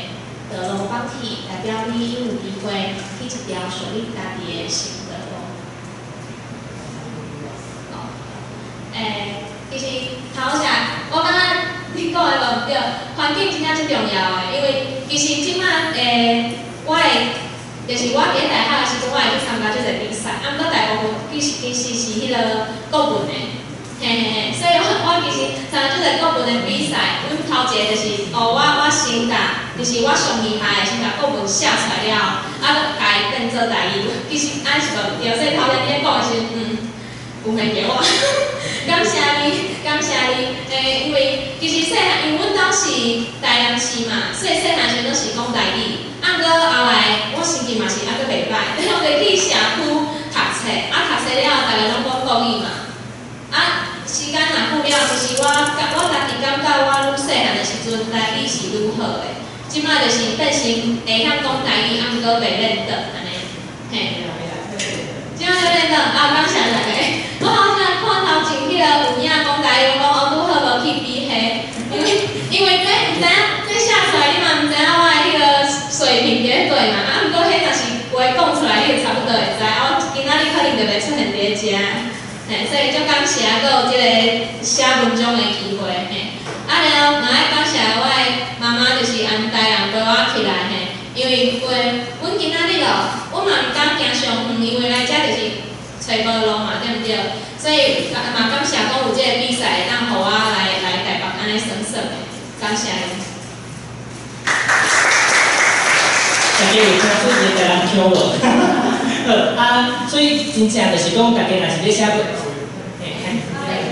道路放弃，代表你犹有机会去一条属于家己的新道路。其实头先我感觉你讲的无毋对，环境真正足重重要的，因為其實這擺我會，就是我佇咧大學的時陣，我會去參加足濟比賽，啊，毋過大部分其實是彼个國文的，嘿嘿嘿，所以我其實參加足濟國文的比賽，阮頭一个就是哦，我先共，就是我上厲害的，先共國文寫出來了後，啊，共伊變做台語，其實按呢是無毋對，所以頭先你咧講的時陣，有問著我，感謝你，感謝你，因為其實細漢，因為阮兜是台南市嘛，所以細漢時陣攏是講台語。啊，毋過後來我成績嘛是猶閣袂歹，我就去社區讀冊，啊讀冊了後，逐家攏講國語嘛。啊，時間若久了，其實我家己感覺我愈細漢的時陣台語是愈好的，這擺就是變成會曉講台語，啊毋過袂練得按呢，嘿。這擺咧練得，啊感謝大家。我好像看頭前彼个有影講台語，我講哦拄好無去比彼，因為這毋知影這寫出來，你嘛毋知影我的彼个水平佇咧佗嘛。啊，毋過彼若是話講出來，你就差不多會知。啊，我今仔日可能就袂出現佇咧遮，嘿，所以足感謝閣有這個寫文章的機會，嘿。啊，然後嘛愛感謝我的媽媽，就是安台人陪我起來，嘿。因為話，阮今仔日哦，阮嘛毋敢行傷遠，因為來遮就是揣無路嘛，對毋對？所以嘛感謝講有這個比賽會當予我來台北按呢耍耍的，感謝恁。大家有聽出伊台南腔無？好啊，所以真正就是講，大家若是咧寫，嘿，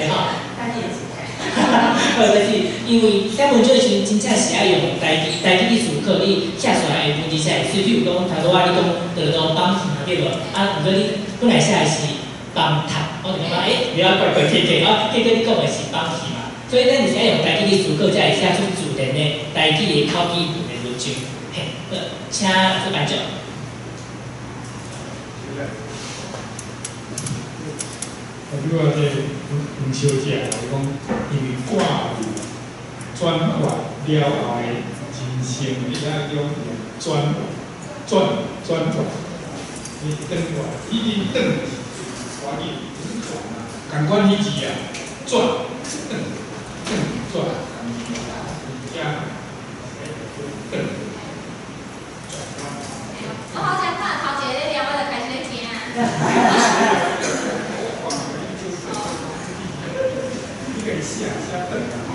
吼。好，就是因為寫文章的時陣，真正是愛用台語，台語去思考，你寫出來的文字才會媠。比如講，頭拄仔你講著路放屁嘛，對無？啊，毋過你本來寫的是放讀，我就感覺欸，有仔怪怪怪怪，啊，結果你講的是放屁嘛。所以咱就是愛用台語去思考，才會寫出自然的台語的口語文的文章。嘿，好，請副班長。啊，比如话这个黄小姐，伊講因為掛有轉換了後的人生的遐種轉轉轉換，你轉換，已經轉是华語轉啊，仝款彼字啊，轉轉轉轉，共字轉。我好像看頭一個咧念，我就開始咧聽。寫寫轉啊吼。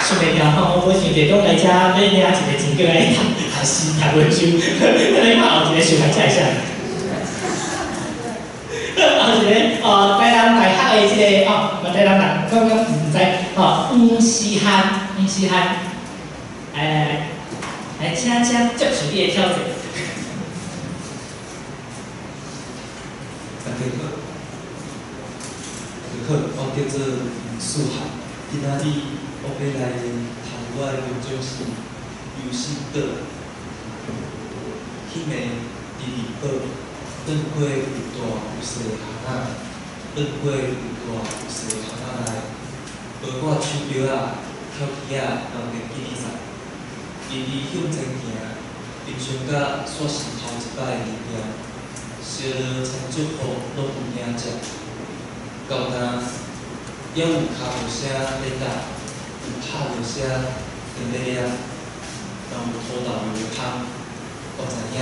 想袂到吼，我無想著講來遮欲領一个真閣來讀讀詩讀文章，你看後一个想來才會啥？後一個哦，台南大學的這个哦，嘛台南人，剛剛毋知吼，黃思涵，黃思涵。來來來，來請接受你的挑戰。大家好，大家好，我叫做黃思涵，今仔日我欲來讀我的文章是《遊戲島》。彼暝伫離島，轉過有大有細巷仔，轉過有大有細巷仔內，無我手錶仔、跳棋仔，人袂記得在。伊伫向前行，親像甲煞是頭一擺的物件，燒落餐祝福攏有影食。到今，犹有跤步聲咧踏，有拍落聲踮咧念，嘛有土豆油的香。我知影，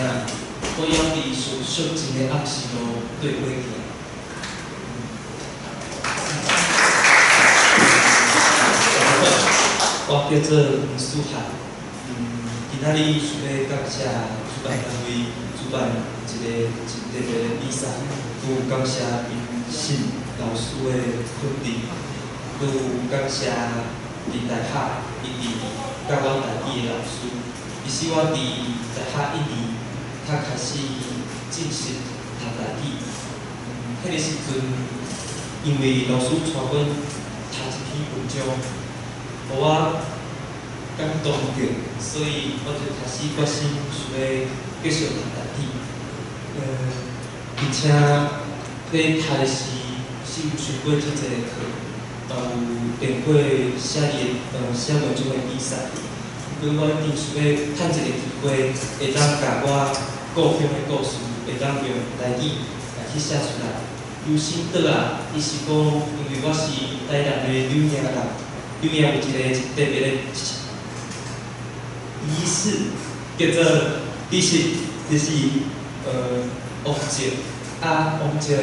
我犹伫熟寂静的暗时路對過行。我叫做黃思涵。今仔日想欲感謝主辦單位主辦一個真特別的比賽，閣有感謝評審老師的肯定，閣有感謝佇大學一直教阮台語的老師。其實我佇大學一年才開始正式讀台語，彼个時陣因為老師帶阮讀一篇文章，予我感動著，所以我就開始決心想欲繼續讀台語。而且咧讀的時是有上過足濟課，嘛有練過寫字寫文章的比賽。不過我一定想欲趁一个機會，會當共我故鄉的故事，會當用台語來去寫出來。游心島啊，伊是講，因為我是台南的柳營人，柳營有一個特別的儀式，叫做儀式，就是王節。啊，王節的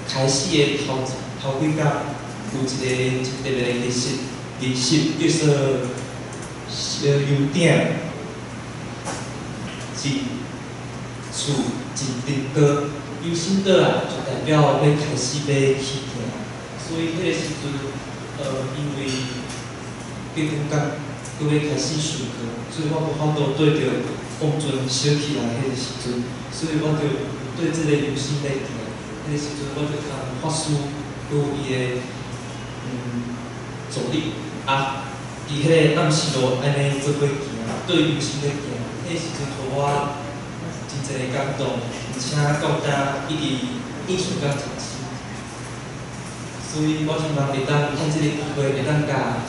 開始的頭頭幾工，有一個真特別的儀式，儀式叫做燒油鼎，一厝一燈光。游心島啊，就代表欲開始欲起行，所以彼個時陣，因為隔兩工閣欲開始上課，所以我無法度綴著王船燒起來彼個時陣，所以我就對這個遊心咧行。彼個時陣，我就通法師閣有伊的助理啊，佇彼個暗時路按呢做伙行，對遊心咧行，彼個時陣予我真濟感動。而且到今一直印象甲真深，所以我希望會當趁這個機會，會當共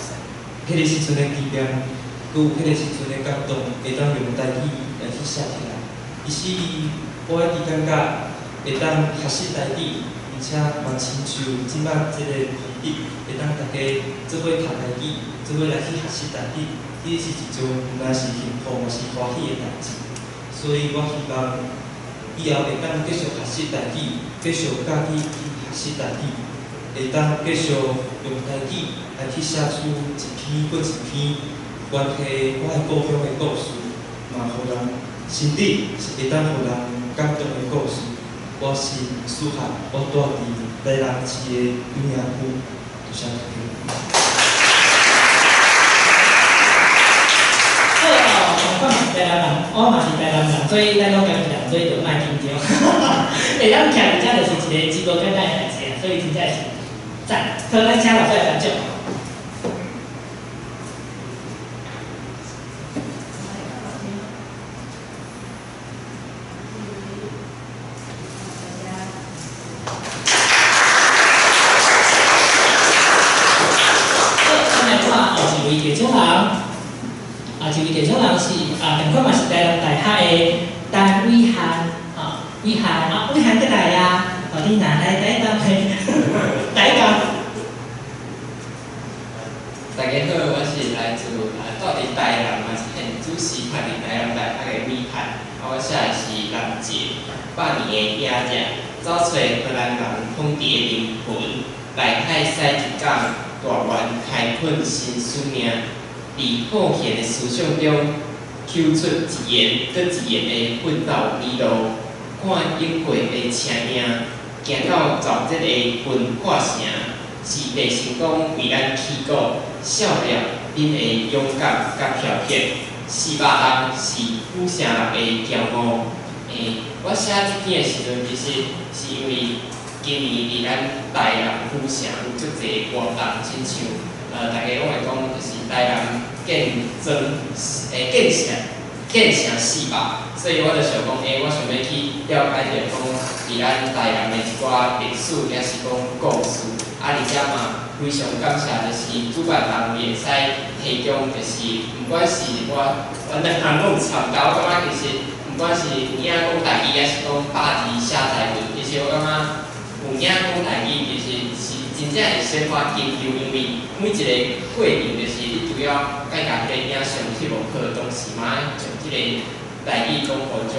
彼個時陣的經驗，閣有彼個時陣的感動，會當用台語來去寫起來。其實我一直感覺會當學習台語，而且嘛親像這擺這個環境，會當大家做伙讀台語，做伙來去學習台語，這是一樁毋但是幸福，嘛是歡喜的代誌。所以我希望以後會當繼續學習台語，繼續家己去學習台語，會當繼續用台語來去寫出一篇閣一篇關係我的故鄉的故事，嘛予人心底是會當予人感動的故事。我是思涵，我住佇台南市的永陽區，多謝大家。好哦，同款是台南人，我嘛是台南人，所以咱攏家己人，所以就莫緊張。會當徛佇遮就是一個真無簡單的代誌啊，所以真正是讚。好，咱請老師來頒獎。好，咱來看後一位得獎人。啊，一位得獎人是啊，同款嘛是台南大學的陳偉翰，啊，偉翰啊，偉翰閣來啊，哦，你若來台東的，台東。大家好，我是來自啊，住佇台南嘛是現主時讀佇台南大學的偉翰，啊，我寫的是南捷百年的野者，走揣荷蘭人統治的靈魂，內海駛一港，大灣開墾新使命。佇好賢的思想中，抽出一言閣一言的奮鬥之路，看永過的車影，行到沼澤的文化城，是地成功為咱起鼓，笑了恁的勇敢佮飄撇。400人是府城人的驕傲。我寫這篇的時陣，其實是因為今年佇咱台南府城有足濟活動，親像大家攏會講，就是台南建莊，建城，建城400，所以我就想講，我想欲去了解著講，佇咱台南的一寡歷史，抑是講故事。啊，而且嘛，非常感謝就是主辦單位會使提供，就是毋管是我，阮兩項攏有參加，我感覺其實毋管是有影講台語，抑是講百字寫台文，其實我感覺有影講台語，其實是真正會小可緊張，因為每一個過程就是你除了愛共彼个影像翕無好，同時嘛愛將這個台語講予足，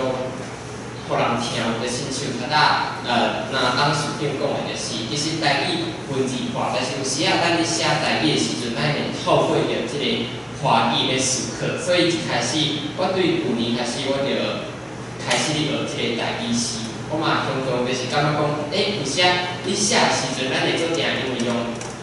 予人聽，就親像較早若董事長講的，就是其實台語文字化，但是有時仔咱咧寫台語的時陣，咱會透過著這個華語咧思考，所以一開始我對舊年開始我就開始咧學這個台語詩，我嘛常常就是感覺講，有時仔你寫的時陣，咱會做定因為用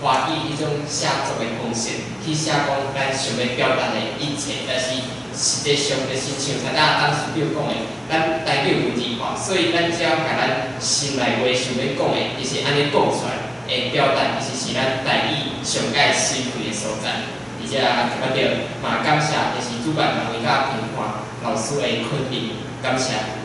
華語彼種寫作的方式去寫講咱想欲表達的一切，但是實際上就是像頭拄董事長講的，咱台語文字化，所以咱只要共咱心內話想欲講的，其實按呢講出來的表達，其實是咱台語上蓋媠氣的所在。而且我著嘛感謝，就是主辦單位佮評判老師的肯定，感謝。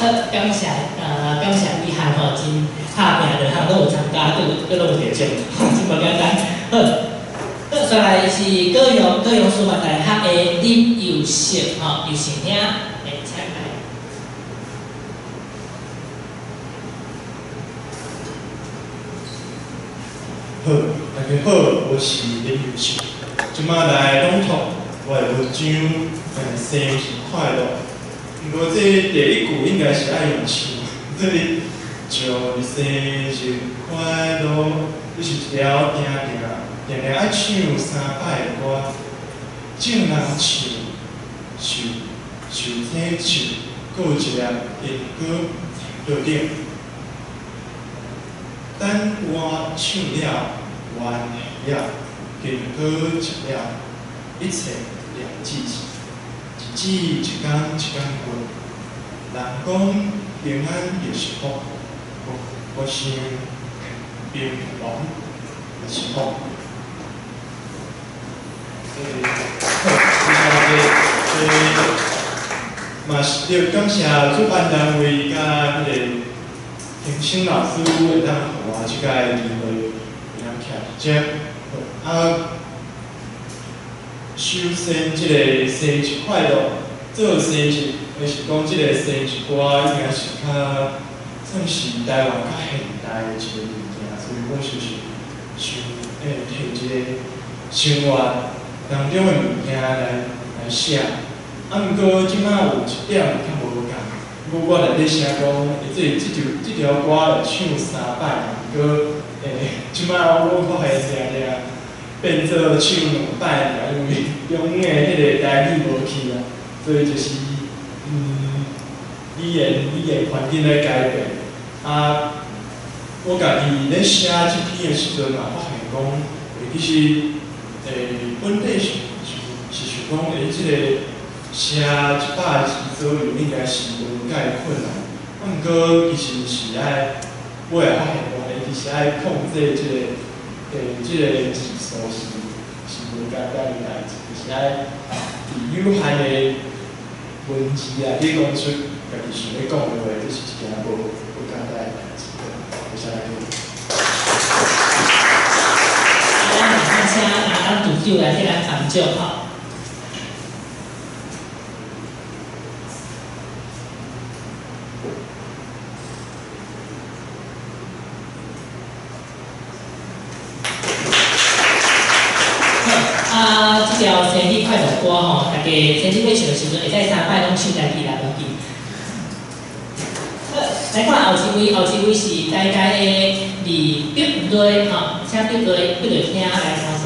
好，感谢伟汉吼，真拍拼，两项拢有参加，阁拢有得奖，真无简单。好，好，煞来是高雄师范大学的林佑胜吼，佑胜兄，请来。好，大家好，我是林佑胜，这摆来朗读我的文章，生日快乐。毋过这第一句应该是爱用唱，这里祝你生日快乐，这是一条定定定定爱唱三摆的歌。众人唱，受受体树，阁有一粒苹果桌顶。等歌唱了，完了，苹果食了，一切了止。日子一工一工过，人讲平安就是福，我想平凡就是福。好，谢谢大家。嘛是著感谢主办单位佮彼个评审老师会当予我这个机会会当徛伫遮。啊，首先这个生日快乐，做生日，还是讲这个生日歌，应该是较算是台湾较现代的一个物件，所以我就是想摕这个生活当中的物件来写。啊，毋过这摆有一点较无仝，我内底写讲，这条歌会唱三摆，毋过这摆我发现定定变做唱两摆尔，因为中央的彼个台语无去啊，所以就是语言环境咧改变。啊，我家己咧写这篇的时阵嘛，发现讲，其实本底是想讲，这个写100个字左右应该是无介困难。啊，毋过其实是爱，我也发现讲，其实爱控制这个字数是无简单的代志，就是爱伫有限的文字内底讲出家己想欲讲的话，这是一件无简单的代志。多谢大家。咱马上请阿当组长来替咱颁奖吼。啊，这条生日快乐歌吼，大家生日欲唱的时阵，会使三摆拢唱台语啦，无紧。好，来看后一位，后一位是台大的李碧瑞吼，请碧瑞，碧瑞兄来看者。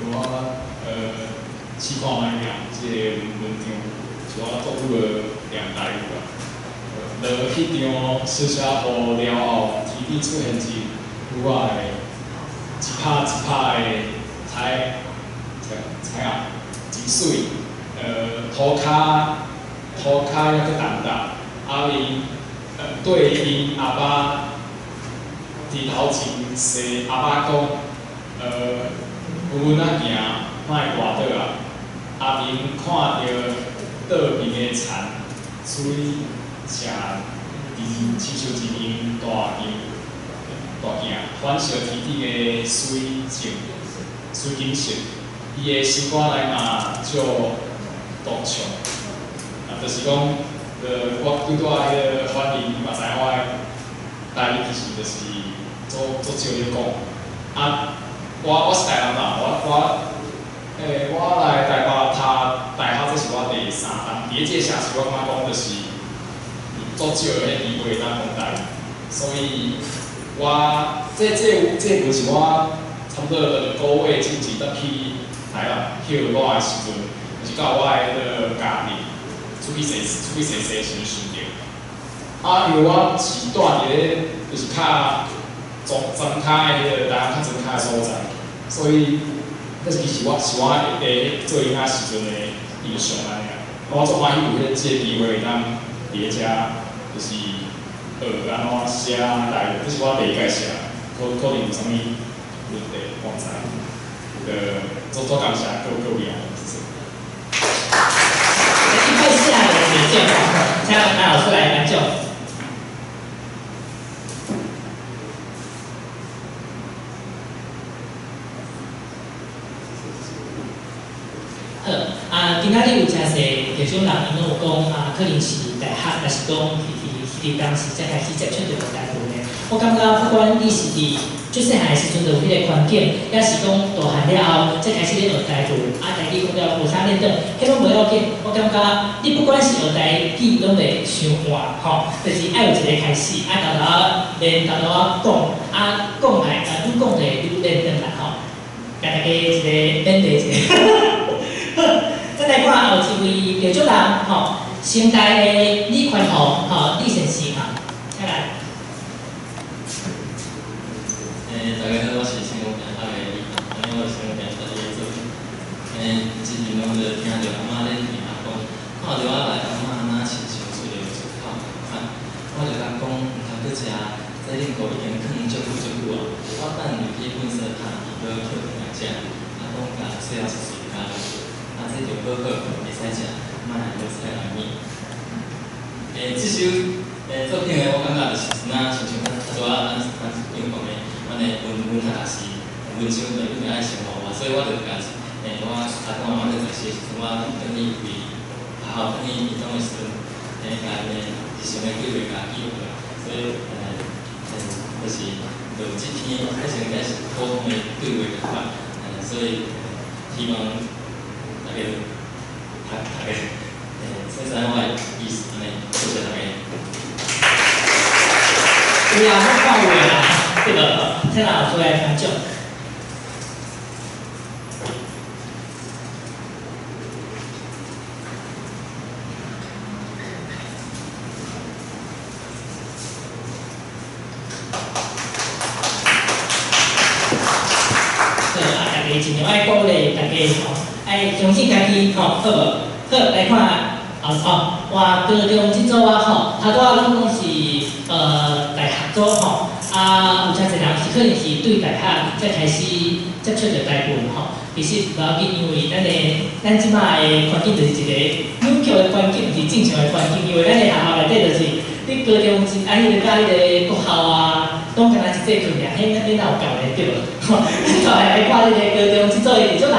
我试看觅念这个文章，是我作女的念台语啦。落彼场小小雨了后，天顶出现一女仔的，一拍一拍的彩彩啊，真媠。涂跤犹阁澹澹，啊因对𪜶阿爸伫头前踅阿爸讲，阮仔行，莫跋倒啊。阿明看著桌边的田，水正伫亲像一面大镜，大镜反射天顶的水景，水景色。伊的心肝内嘛照独唱，啊，就是讲，我拄拄仔彼个反应，你嘛知影我的台语其实就是足足少咧讲。啊，我是台南人，我来台北读大学，这是我第三冬。伫咧这个城市，我感觉讲就是足少的彼机会当讲台语，所以我这文是我差不多两个月之前才去台南歇我的时阵，就是到我的彼个家里出去踅踅时阵想著。啊，因为我是住伫咧就是较庄跤的彼个台南较庄跤的所在，所以这其实我会做囡仔时阵的印象按呢。我足欢喜有这个机会会当伫咧遮，就是学按怎写台语，这是我第一摆写，可能有啥物问题，我毋知。足感谢各位啊。好，啊，今仔日有誠濟得獎人，𪜶攏有講啊，可能是大學，抑是講是佇當時才開始接觸著台文的。我感覺不管你是佇足細漢的時陣就有彼個環境，抑是講大漢了後才開始咧學台語，啊，台語講了無啥練轉，彼攏無要緊。我感覺你不管是學台語，攏袂傷晚吼，就是愛有一個開始，啊，沓沓仔練，沓沓仔講，啊，講來，啊，愈講就會愈練轉啦吼。共大家一個勉勵一下。好，再來看後一位得獎人吼，成大的李寬宏吼，李先生吼，請來。大家好，我是成功大學的李寬宏，我是成功大學的作品。之前攏就聽著阿嬤咧聽阿公，看著我來阿嬤若親像出著出口仝款，我就共講，毋通閣食，這恁糊已經囥足久足久啊，我等入去糞埽拍，伊閣抾轉來食，阿公共最後一喙咬落去，啊，這就好好會使食，莫來落菜內面。這首作品呢，我感覺就是若親像拄仔咱頂講的，阮的文學也是文章內一定愛生活化，所以我就共我阿公阿嬤咧在世的時陣，我轉去為學校轉去移動的時陣，共𪜶的日常的對話共記錄落來，所以就是就這篇彼時應該是普通的對話仝款，所以希望大家讀讀個，先知影我的意思按呢，多謝大家。有啊，我看有的啦，對無？請老師來頒獎。好，啊，大家盡量愛鼓勵大家吼，愛相信家己吼，好無？好，來看後哦，哇，高中這組啊吼，頭拄仔攏講是大學組吼，啊，有誠濟人是可能是對大學才開始接觸著台文吼。其實無要緊，因為咱這擺的環境就是一個扭曲的環境，毋是正常的環境。因為咱的學校內底就是，你高中一啊，彼個佮彼個國校啊，攏敢若一節課爾，彼彼哪有夠的對無？吼，咱來看這個高中這組的得獎人。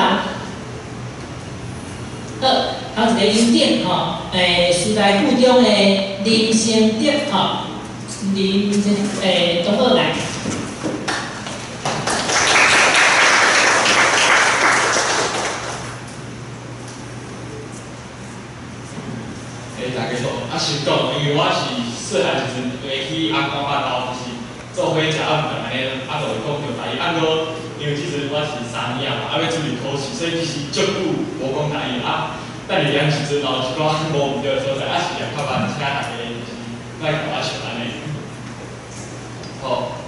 好，頭一個優點吼，師大附中的林成德吼，林同學來。大家好，啊先講，因為我是細漢時陣會去阿公阿嬤兜，就是做伙食暗頓按呢，啊就會講著台語。啊，毋過因為這陣我是三年仔嘛，啊欲準備考試，所以其實足久無講台語啊。等入念時陣，嘛有一寡無毋對的所在，啊是念較慢，請大家就是莫共我笑按呢。好，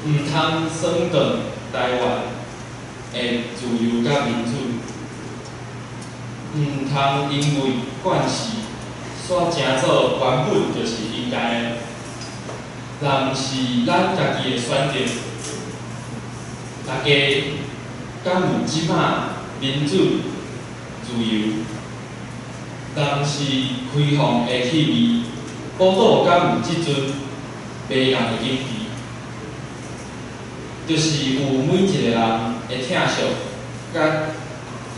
毋通損斷台灣的自由佮民主。毋通因為慣勢，煞成做原本就是應該的。若毋是咱家己的選擇，大家敢有這馬民主自由？若毋是開放的氣味，寶島敢有這陣迷人的景致？就是有每一個人的疼惜佮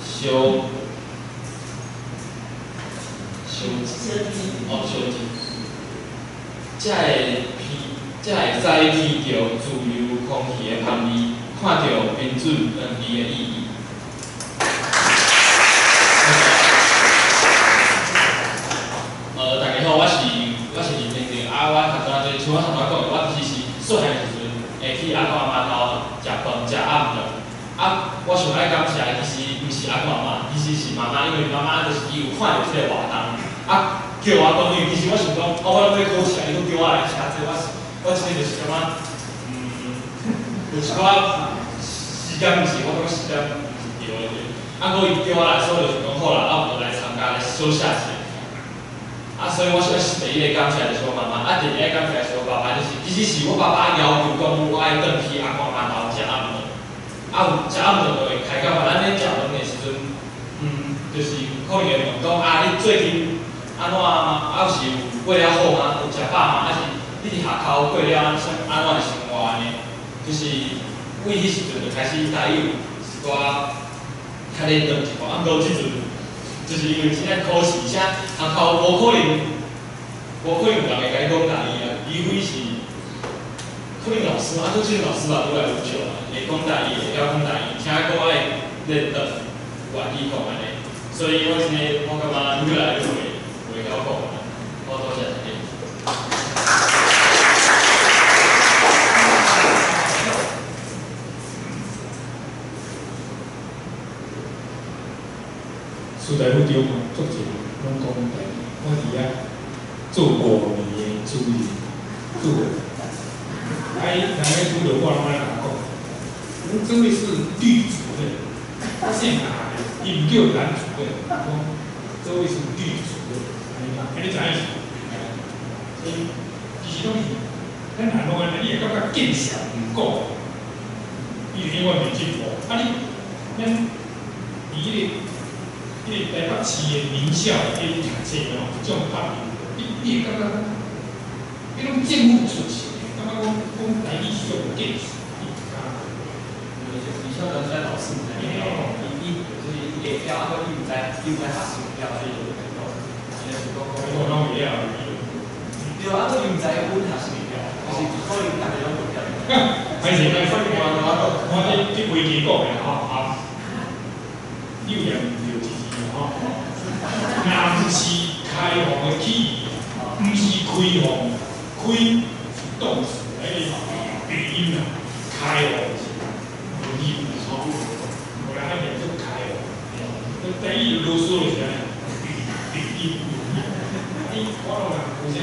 相。哦，相支，才會聞，才會使聞著自由空氣的香味，看著民主兩字的意義。大家好，我是林天定，啊，我頭拄仔像我頭拄仔講的，我其實是細漢時陣會去阿公阿嬤兜食飯食暗頓。啊，我想愛感謝的其實毋是阿公阿嬤，其實是媽媽，因為媽媽就是伊有看著這個活動，啊叫我講，因為其實我想講，哦，我欲考試，伊閣叫我來寫這個，我這個就是感覺，有一寡時間毋是，我感覺時間毋是對的，啊，閣伊叫我來，所以就想講好啦，啊，我就來參加來小寫一下。啊，所以我想第一個感謝就是我媽媽，啊，第二個感謝就是我爸爸，就是其實是我爸爸要求講我愛轉去阿公阿嬤兜食暗頓。啊，有食暗頓就會開講嘛。咱咧食飯的時陣，就是可能會問講啊，你最近按怎啊？啊，有是有過了好嗎？有食飽嗎？還是你佇學校過了啥按怎的生活按呢？就是為彼時陣就開始台語有一寡较咧转一寡，啊，毋过这阵就是因为真正考试，而且学校无可能，无可能有人会共你讲台语啊，除非是可能老师嘛，啊，阁这阵老师嘛愈来愈少啊，会讲台语，会晓讲台语，听讲爱练转，愿意讲按呢，所以我这个我感觉愈来愈袂晓讲啊，好，多谢大家。师大附中吼，足济拢讲台语，我伫遐做5年的主任，做，啊，伊人咧拄著我拢按呢共讲，阮这位是吕主任，我姓蓝的，伊毋叫蓝主任，讲这位是吕主任，按呢，啊你知影是？所以其实拢是，咱人拢按呢，你会感觉见笑毋讲，伊就永远袂进步。啊你，咱伫彼个。彼个台北市的名校内底读册吼，这种拍拼，你会感觉讲，彼拢政府出钱的，感觉讲讲台语是足无见识，你毋敢。名校的在老师毋知会晓讲，伊就是伊会晓，啊，阁伊毋知，伊毋知学生会晓，所以就袂讲。真正是讲讲。我拢会晓。对啊，阁伊毋知阮学生会晓，就是可能逐个拢袂晓。歹势歹势，我这规矩讲的吼，啊，你有念著一字吼，南是开放的起义，毋是开放，开是动词，彼个鼻音啦，开放是文语吼，无人爱念做开放，台语啰嗦就是按呢，鼻音，你我拢人有啥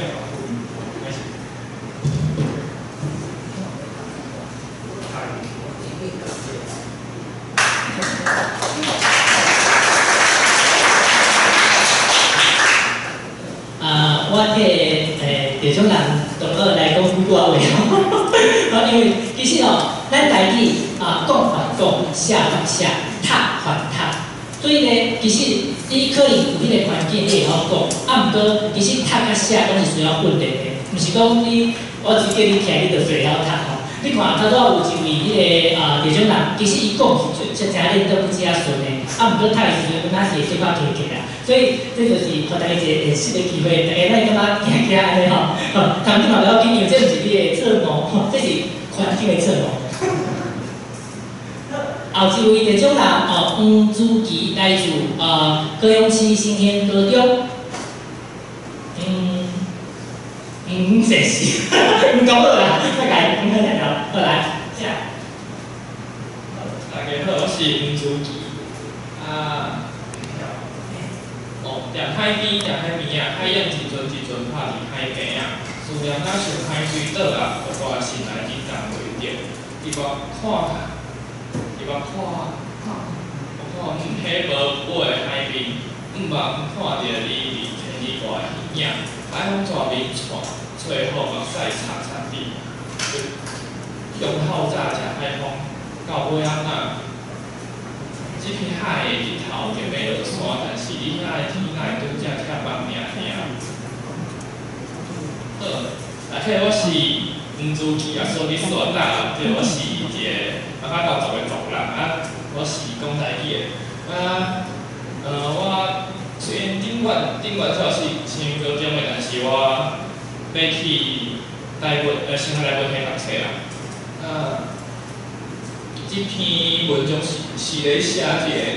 开始。啊，我替赵种人同学来讲几句话吼，因为其实哦，咱台语啊，讲还讲，写还写，读还读，所以呢，其实你可能有彼个环境，你会晓讲，啊，毋过其实读佮写拢是需要训练的，毋是讲你我只叫你徛，你就会晓读吼。你看，头拄仔有一位彼个啊，赵种人，其实伊讲是真正练得不遮顺的，啊，毋过读的时阵，敢若是会小可卡卡啦。所以这就是予大家一个练习的机会，大家咱感觉行行按呢吼，吼，头拄嘛不要紧，因为这毋是你的错误，这是环境的错误。后一位赵种人哦，黄子琪来自高雄市新兴高中，谢谢，毋讲好啦，再来，毋好听到，好来，请。大家好，我是黄子琪，啊，哦，踮海边，踮海边仔，海浪一阵一阵拍伫海边仔，思念若像海水倒啊，予我心内震动袂著。伊我看，伊我看，我看彼无尾的海边，毋茫看著你伫天里外的影，海风带面带，吹予目屎擦擦滴。用透早食海风，到尾仔若。这片海的日头就欲落山，但是你遐的天若会拄才拆梦尔尔。好，大家好，我是黄子琪啊，说你说啦，对，我是一个北较高族的族人啊，我是讲台语的啊，我虽然顶悬虽是新高中的，但是我欲去台文，新华台文系读册啦，啊。这篇文章是咧写一个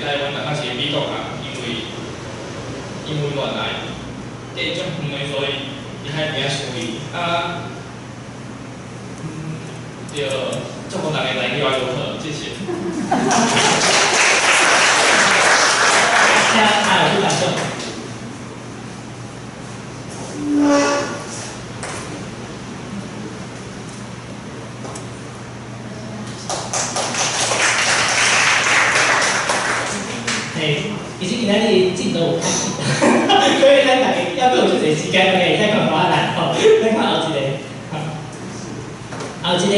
台湾人，抑是个美国人，因为原来隔足远的，所以伊海边仔相遇啊。对，祝福大家台语越来越好，谢谢。请阿老师感动。其实今仔日进度有较紧，所以咱大家犹阁有足济时间，大家会使看看来吼。咱看后一个，后一个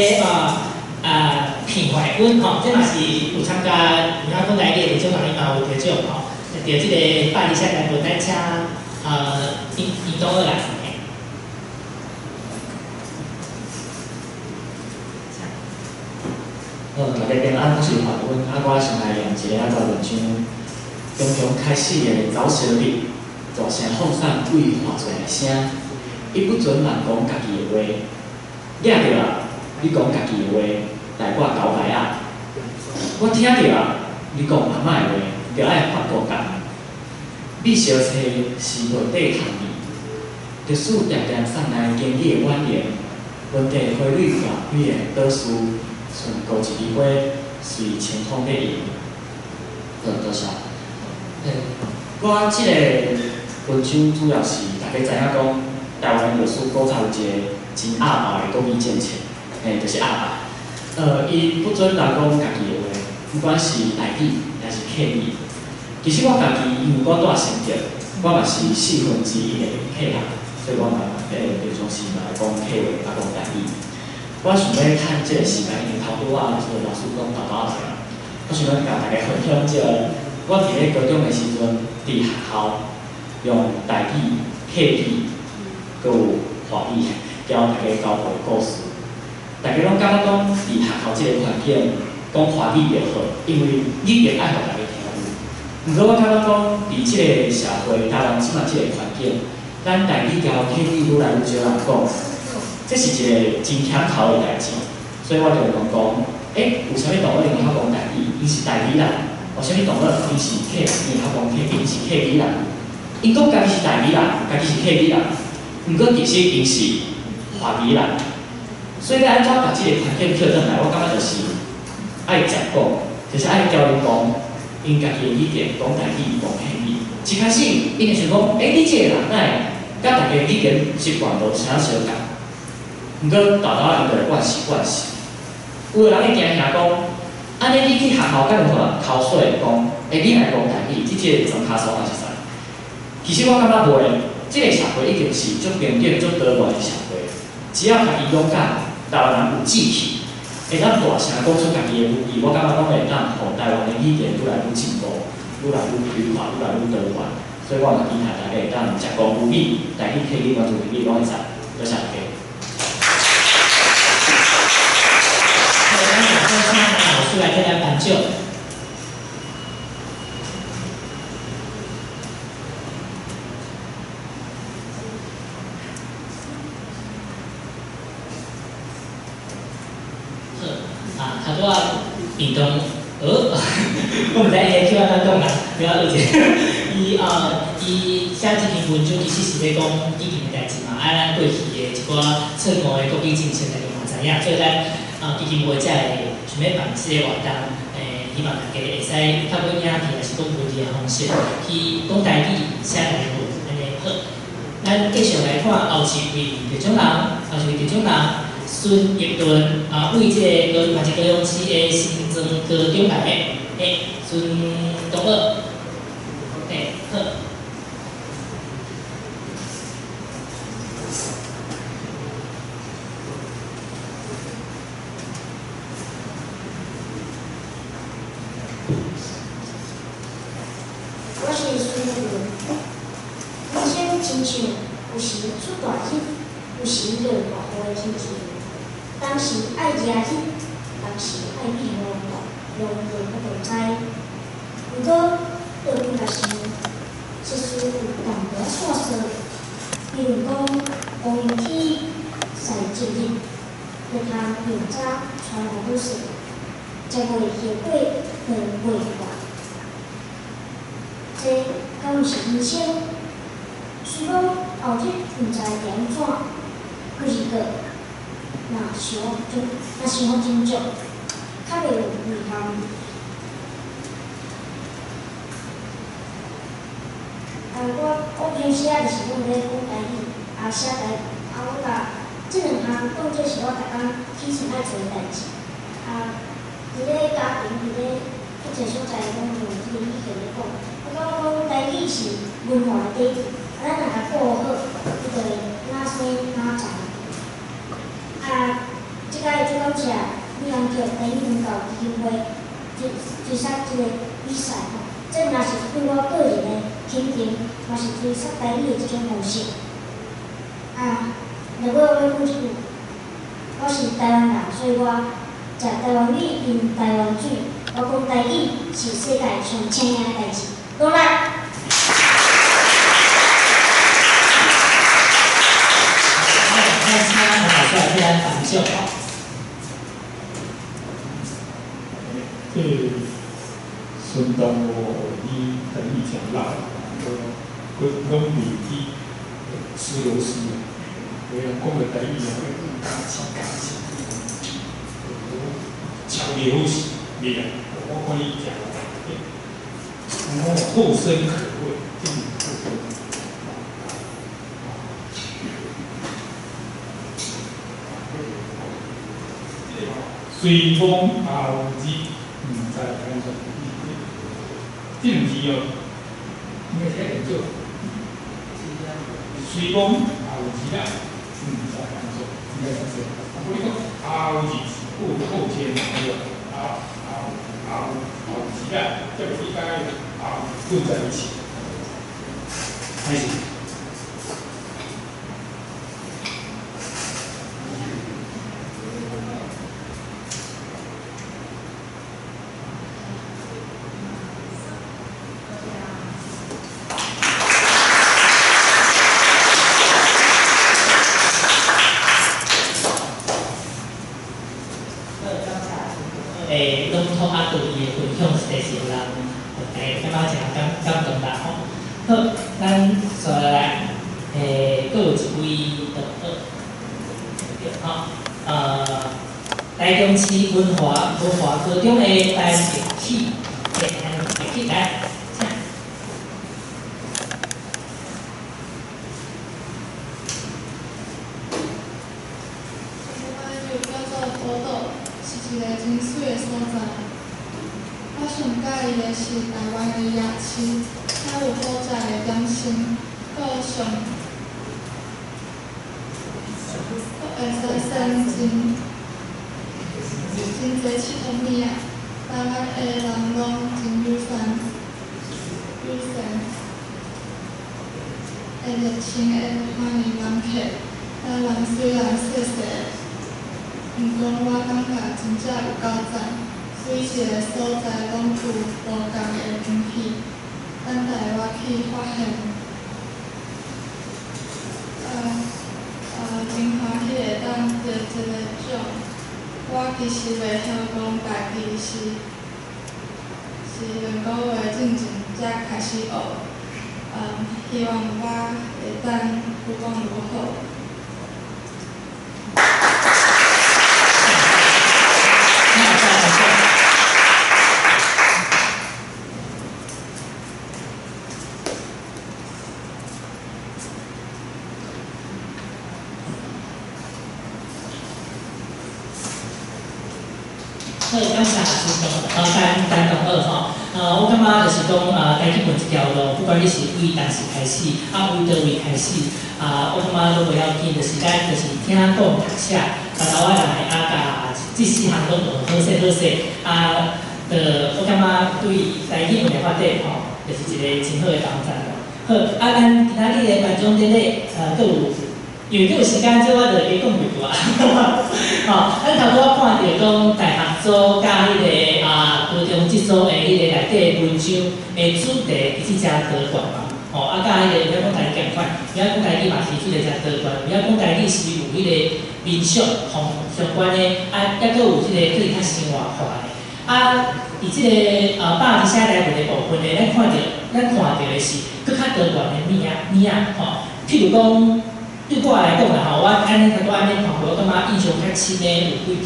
片怀温吼，这嘛是有参加有影讲台语的这种人，伊嘛有得奖吼。得这个百里下台文，咱请尹东二来。好，大家平安，我是范温，啊，我先来念一个仔文章，常常开始的走小日，大声放散对化做的声，伊不准人讲家己的话，掠著啊，你讲家己的话，来我交代啊，我听著啊，你讲阿嬷的话，著爱发国共。米小册是内底含义，历史定定送来经济的婉言，问题花蕊大几个导师。剩孤一支花，随清风咧摇。好，多谢。我这个文章主要是大家知影讲，台湾历史古早有一个真鸭霸的国语政策，嘿，就是鸭霸。伊不准人讲家己的话，不管是台语抑是客语。其实我家己因为我住新竹，我嘛是1/4的客人，所以我嘛平常时嘛会讲客话，啊讲台语。我想欲趁这个时间，因为头拄仔这个老师讲豆豆仔，我想欲共大家分享这个，我伫咧高中的时阵，伫学校用台语、客语，阁有华语教大家交互故事。大家拢感觉讲，伫学校这个环境讲华语就好，因为语言爱予大家听有。毋过我感觉讲，伫这个社会，台湾这马这个环境，咱台语交客语愈来愈少人讲。这是一个真欠头的代志，所以我就会讲讲，欸，有啥物同学𪜶会晓讲台语，𪜶是台语人；有啥物同学𪜶是客，𪜶会晓讲客，𪜶是客语人。𪜶讲家己是台语人，家己是客语人，毋过其实𪜶是华语人。所以欲按怎共这个环境捡转来，我感觉就是爱讲讲，就是爱教𪜶讲，𪜶家己的语言，讲台语，讲客语。一开始𪜶会想讲，欸，你这个人哪会佮大家语言习惯无啥相仝？毋过，豆豆𪜶就会惯势惯势。有的人会惊吓讲，按呢你去学校敢有予人口水讲，欸，你若讲台语，你这个装跤爽抑是啥？其实我感觉袂，这个社会已经是足平等、足多元的社会。只要家己勇敢，台湾人有志气，会当大声讲出家己的母语，我感觉拢会当予台湾的语言愈来愈进步，愈来愈开阔，愈来愈多元。所以我嘛期待大家会当食讲母语，台语、客语、原住民语拢会使。多谢大家。老师来替咱颁奖。好，啊，头拄仔运动，我毋知伊个叫按怎讲啦，不要误解。伊写这篇文章其实是咧讲以前的代志嘛，啊，咱过去的一寡错误的国语政策，大家嘛知影，所以咱基金会才会想欲办这个活动，希望大家会使透过影片，抑是讲文字的方式去讲台语、写台语，按呢好。咱继续来看后一位得奖人，后一位得奖人孙奕伦啊，为这个高嘛是高雄市的新庄高中来的，嘿，孙同学，嘿，好。我是孙奕伦，人生亲像有时出大日，有时落大雨的天气，当时爱遮日，当时爱避雨，拢无法度知。毋过，倒转来想，实事有淡薄仔线索，比如讲乌云天晒一日，就通用早传予好势，才袂后果就袂大。这敢毋是人生？虽讲后日毋知会按怎，不是个若想真足，较袂有遗憾。啊，我平时啊，就是拢咧讲台语，啊写台语，啊我共这两项当做是我逐工起床爱做的代志。啊，伫咧家庭，伫咧较济所在，拢用这个语言咧讲。我感觉讲台语是文化的底子，啊，咱若共顾好，伊就会哪生哪长。啊，这摆足感谢美兰桥台语文教基金会推设这个比赛吼，这若是对我个人的肯定，嘛是推设台语的一种方式。啊，落尾我欲讲一句，我是台湾人，所以我食台灣米，飲台灣水。我講台語是世界上請的代誌。努力！咱請黃老師來替咱頒獎吼。這孫東我你台語誠老，佮攏袂記石油師，有人講的台語啊，加錢加錢，強烈好勢，袂啊，我看你誠，我後生可畏，這是後生。隨風後日，毋知安怎。這兩字哦，應該是遐念做。隨風後日啦，毋知安怎，應該是這樣。啊，不你講後日後後天對吧？後後後後日啦，這個應該後混在一起。開始。朗讀啊，對伊的分享實在是予人大家感覺誠感動啦吼。好，咱紲落來，閣有一位同學，對吼，台中市文華高中的陳玉起，陳玉起來，請。我就叫做寶島，是一个真媠的所在。我上喜歡的是台灣的夜市，遐有好食的點心，阁有上，阁會使選真濟𨑨迌物仔。台灣的人攏真友善，會熱情的歡迎人客。台灣雖然細細个，毋過我感覺真正有夠讚。每一个所在攏有無仝的驚喜，等待我去發現。真歡喜會當得這个獎。我其實袂曉講家己是2个月進前才開始學，希望我會當愈講愈好。好，感謝陳同學吼。我感覺就是講，台語文這條路，不管你是為當時開始，啊，為佗位開始，啊，我感覺攏袂要緊，就是咱就是聽講讀寫，慢慢仔來，啊，共這四項攏學好勢好勢，啊，就我感覺對台語文的發展吼，就是一個真好的幫助。好，啊，咱今仔日的頒獎典禮，閣有。因為閣有時間，所以我就加講幾句啊。吼，咱頭拄仔看著講大學組佮彼个高中這組的彼个內底的文章的主題其實誠多元嘛。吼，啊，佮彼个有影講台語仝款，有影講台語嘛是主題誠多元，有影講台語是有彼个民俗風相關的，啊，抑閣有這個對較生活化的。啊，佇這個124台文的部分呢，咱看著的是閣較多元的物仔物仔吼，譬如講。對我來講啦吼，我按呢頭拄按呢看過，我感覺印象較深的有幾篇，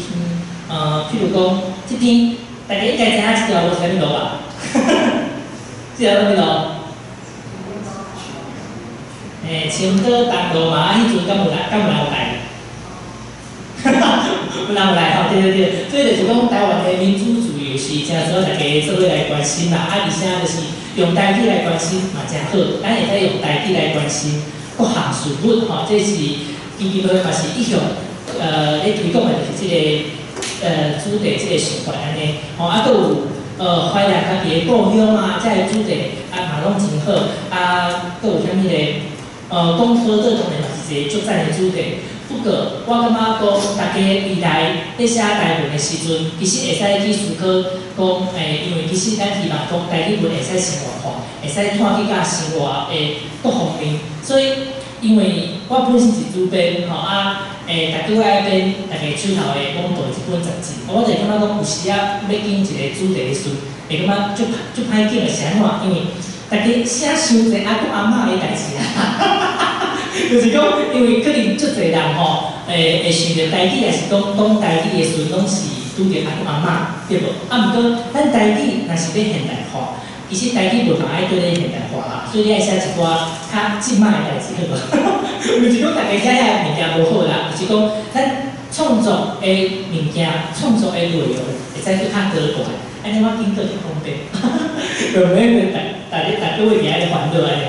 譬如講，這篇大家應該知影這條路是啥物路吧？這條啥物路？青島東路嘛，啊，彼陣敢有人？敢有人有來？有人有來吼，對對對，所以就是講台灣的民主自由是誠需要大家做伙來關心啦，啊，而且就是用台語來關心嘛誠好，咱會使用台語來關心。各項事物吼，這是基金會嘛是一向咧推廣的，就是這個主題這個想法按呢。吼，啊，閣有懷念家己的故鄉啊，這個主題啊嘛攏真好。啊，閣有啥物咧？講好這當然嘛是一個足讚的主題。不过，我感覺講，大家未來咧寫台文的時陣，其實會使去思考講，因為其實咱希望講台語文會使生活化，會使拖去佮生活的各方面。所以，因為我本身是主編吼啊，逐個月愛編大家手頭的《網道》這本雜誌，我就感覺講有時仔欲揀一個主題的時陣，會感覺足足歹揀的是按怎？因為大家寫傷濟阿公阿嬤的代誌啊。就是講，因為可能足濟人吼，會想著台語，抑是講講台語的時陣，攏是拄著阿公阿嬤，對無？啊，毋過咱台語若是欲現代化，其實台語文嘛愛綴咧現代化啊，所以你愛寫一寡較這擺的代誌，好無？毋是講大家寫遐物件無好啦，就是講咱創作的物件、創作的內容會使閣較多元，按呢我緊閣較方便，就免逐逐個月伫遐咧煩惱按呢。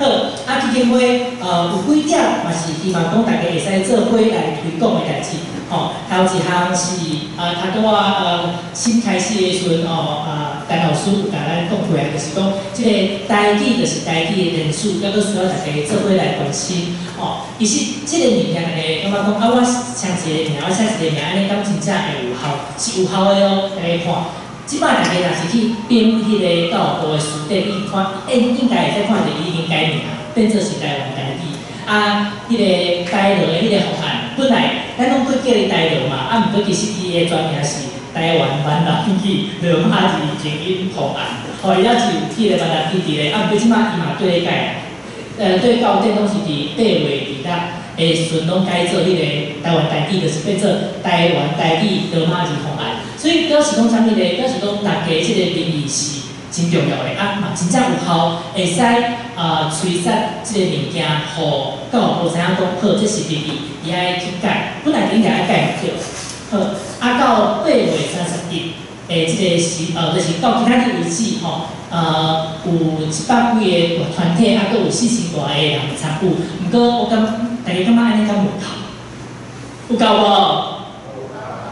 好，啊，基金會有幾點嘛是希望講大家會使做伙來推廣的代誌，吼。頭一項是頭拄仔新開始的時陣哦，啊，陳老師有共咱講過啊，就是講這個台語就是台語的連署，猶閣需要大家做伙來關心，吼。其實這個物件大家感覺講啊，我簽一個名，我寫一個名，按呢敢真正會有效？是有效的哦，大家看。這擺大家若是去編彼个教育部的辭典，已經看，應該會使看著伊已經改名，變做是台灣台語。啊，彼个台羅的彼个方案，本來咱攏閣叫伊台羅嘛，啊，毋過其實伊的全名是台灣閩南語羅馬字注音方案，吼，伊猶是有彼个閩南語佇咧，啊，毋過這擺伊嘛綴咧改，對到底攏是佇8月26的時陣，攏改做彼個台灣台語，就是變做台灣台語羅馬字方案。所以表示講啥物咧？表示講大家這個民意是真重要的，啊嘛真正有效，會使催促這個物件，予教育部知影講好，這是民意，伊愛去改，本來應該愛改毋對。好，啊到8月31的這個時，就是到今仔日為止吼，有100幾個團體，啊，閣有4000外個人參與。毋過我感，大家感覺按呢敢有夠？有夠無？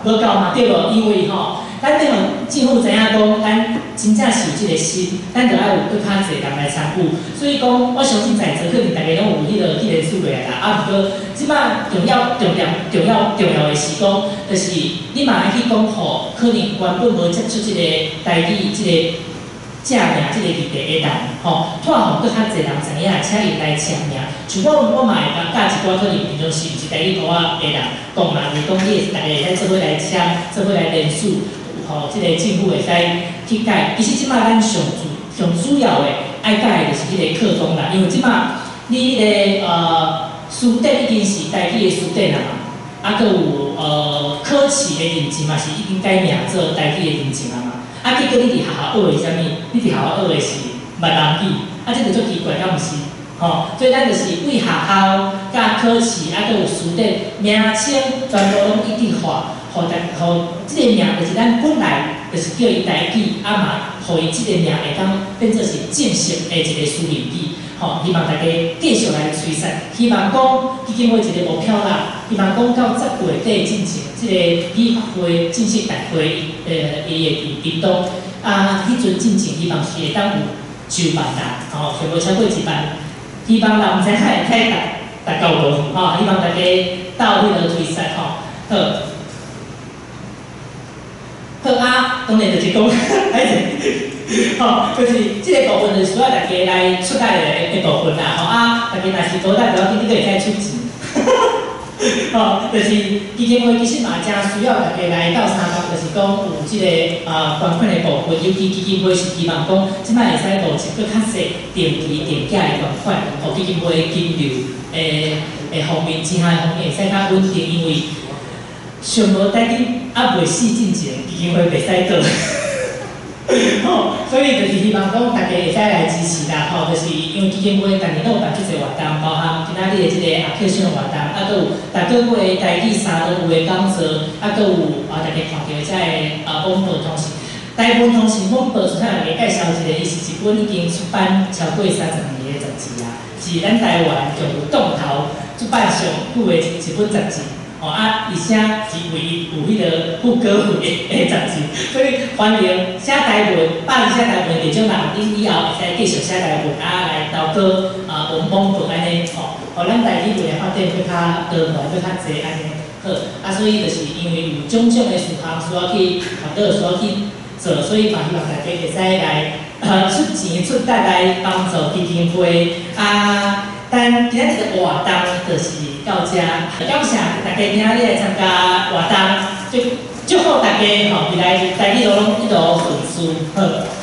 無夠嘛，對無？因為吼，咱欲予政府知影講，咱真正是有這個心，咱就愛有閣較濟人來參與。所以講，我相信在座可能大家攏有彼個彼個數落來啦。啊，毋過這擺重要、重點、重要、重要的是講，就是你嘛愛去講予可能原本無接觸這個台語這個正名這個議題的人，吼，拖予閣較濟人知影，請𪜶來簽名。像我，我嘛會共教一寡可能平常時毋是台語歌仔的人講嘛，就是講你會大家會使做伙來簽，做伙來聯署，予這個政府會使去改。其實這擺咱上主上主要的愛改的就是彼個課綱啦，因為這擺你彼個辭典已經是台語的辭典啊嘛，啊，閣有考試的認證嘛是已經改名做台語的認證啊嘛。啊，結果你佇學校學的啥物？你佇學校學的是閩南語，啊，這就足奇怪，敢毋是？吼，所以咱就是對學校、佮考試，啊，閣有辭典名稱，全部攏一致化，予大予這個名就是咱本來就是叫伊台語，啊嘛，予伊這個名會當變做是正式的一個書面語。吼，希望大家繼續來催促，希望講基金會一個目標啦，希望講到10月底進前，這個語法會正式大會，伊會佇屏東，啊，彼陣進前希望是會當有9萬人，吼，想無超過1萬，希望啦，毋知會使達達到無，吼，希望大家鬥彼落催促，吼，好。好啊，當然就是講，吼，就是這個部分就是需要大家來出力的部分啦，吼啊，大家若是無力，無要緊，你閣會使出錢。吼，就是基金會其實嘛誠需要大家來鬥相共，就是講有這個捐款的部分，尤其基金會是希望講，這擺會使募集閣較濟定期定額的捐款，予基金會金流的方面，錢的方面會使較穩定，因為上無台語猶未死進前，基金會袂使倒。吼，所以就是希望講大家會使來支持啦，吼，就是因為基金會逐年攏有辦足濟活動，包含今仔日的這個阿克遜活動，啊，閣有逐個月台語三都有的講座，啊，閣有啊，大家看著這个網報通訊，台灣通訊網報，先大家介紹一下，伊是一本已經出版超過30年的雜誌啊，是咱台灣上有當頭出版上久的一本雜誌。吼啊，而且是唯一有彼个副稿费的杂志，所以歡迎寫台文、百字寫台文這種人，恁以後會使繼續寫台文啊，來投稿啊，文網文按呢吼，予咱台語文的發展閣較多元、閣較濟按呢好。啊，所以就是因為有種種的事項需要去探討，需要去做，所以嘛希望大家會使來出錢出力來幫助基金會啊。但今仔日的活動就是到遮，感謝大家今仔日來參加活動，祝祝福大家吼，未來台語路攏一路順遂，好。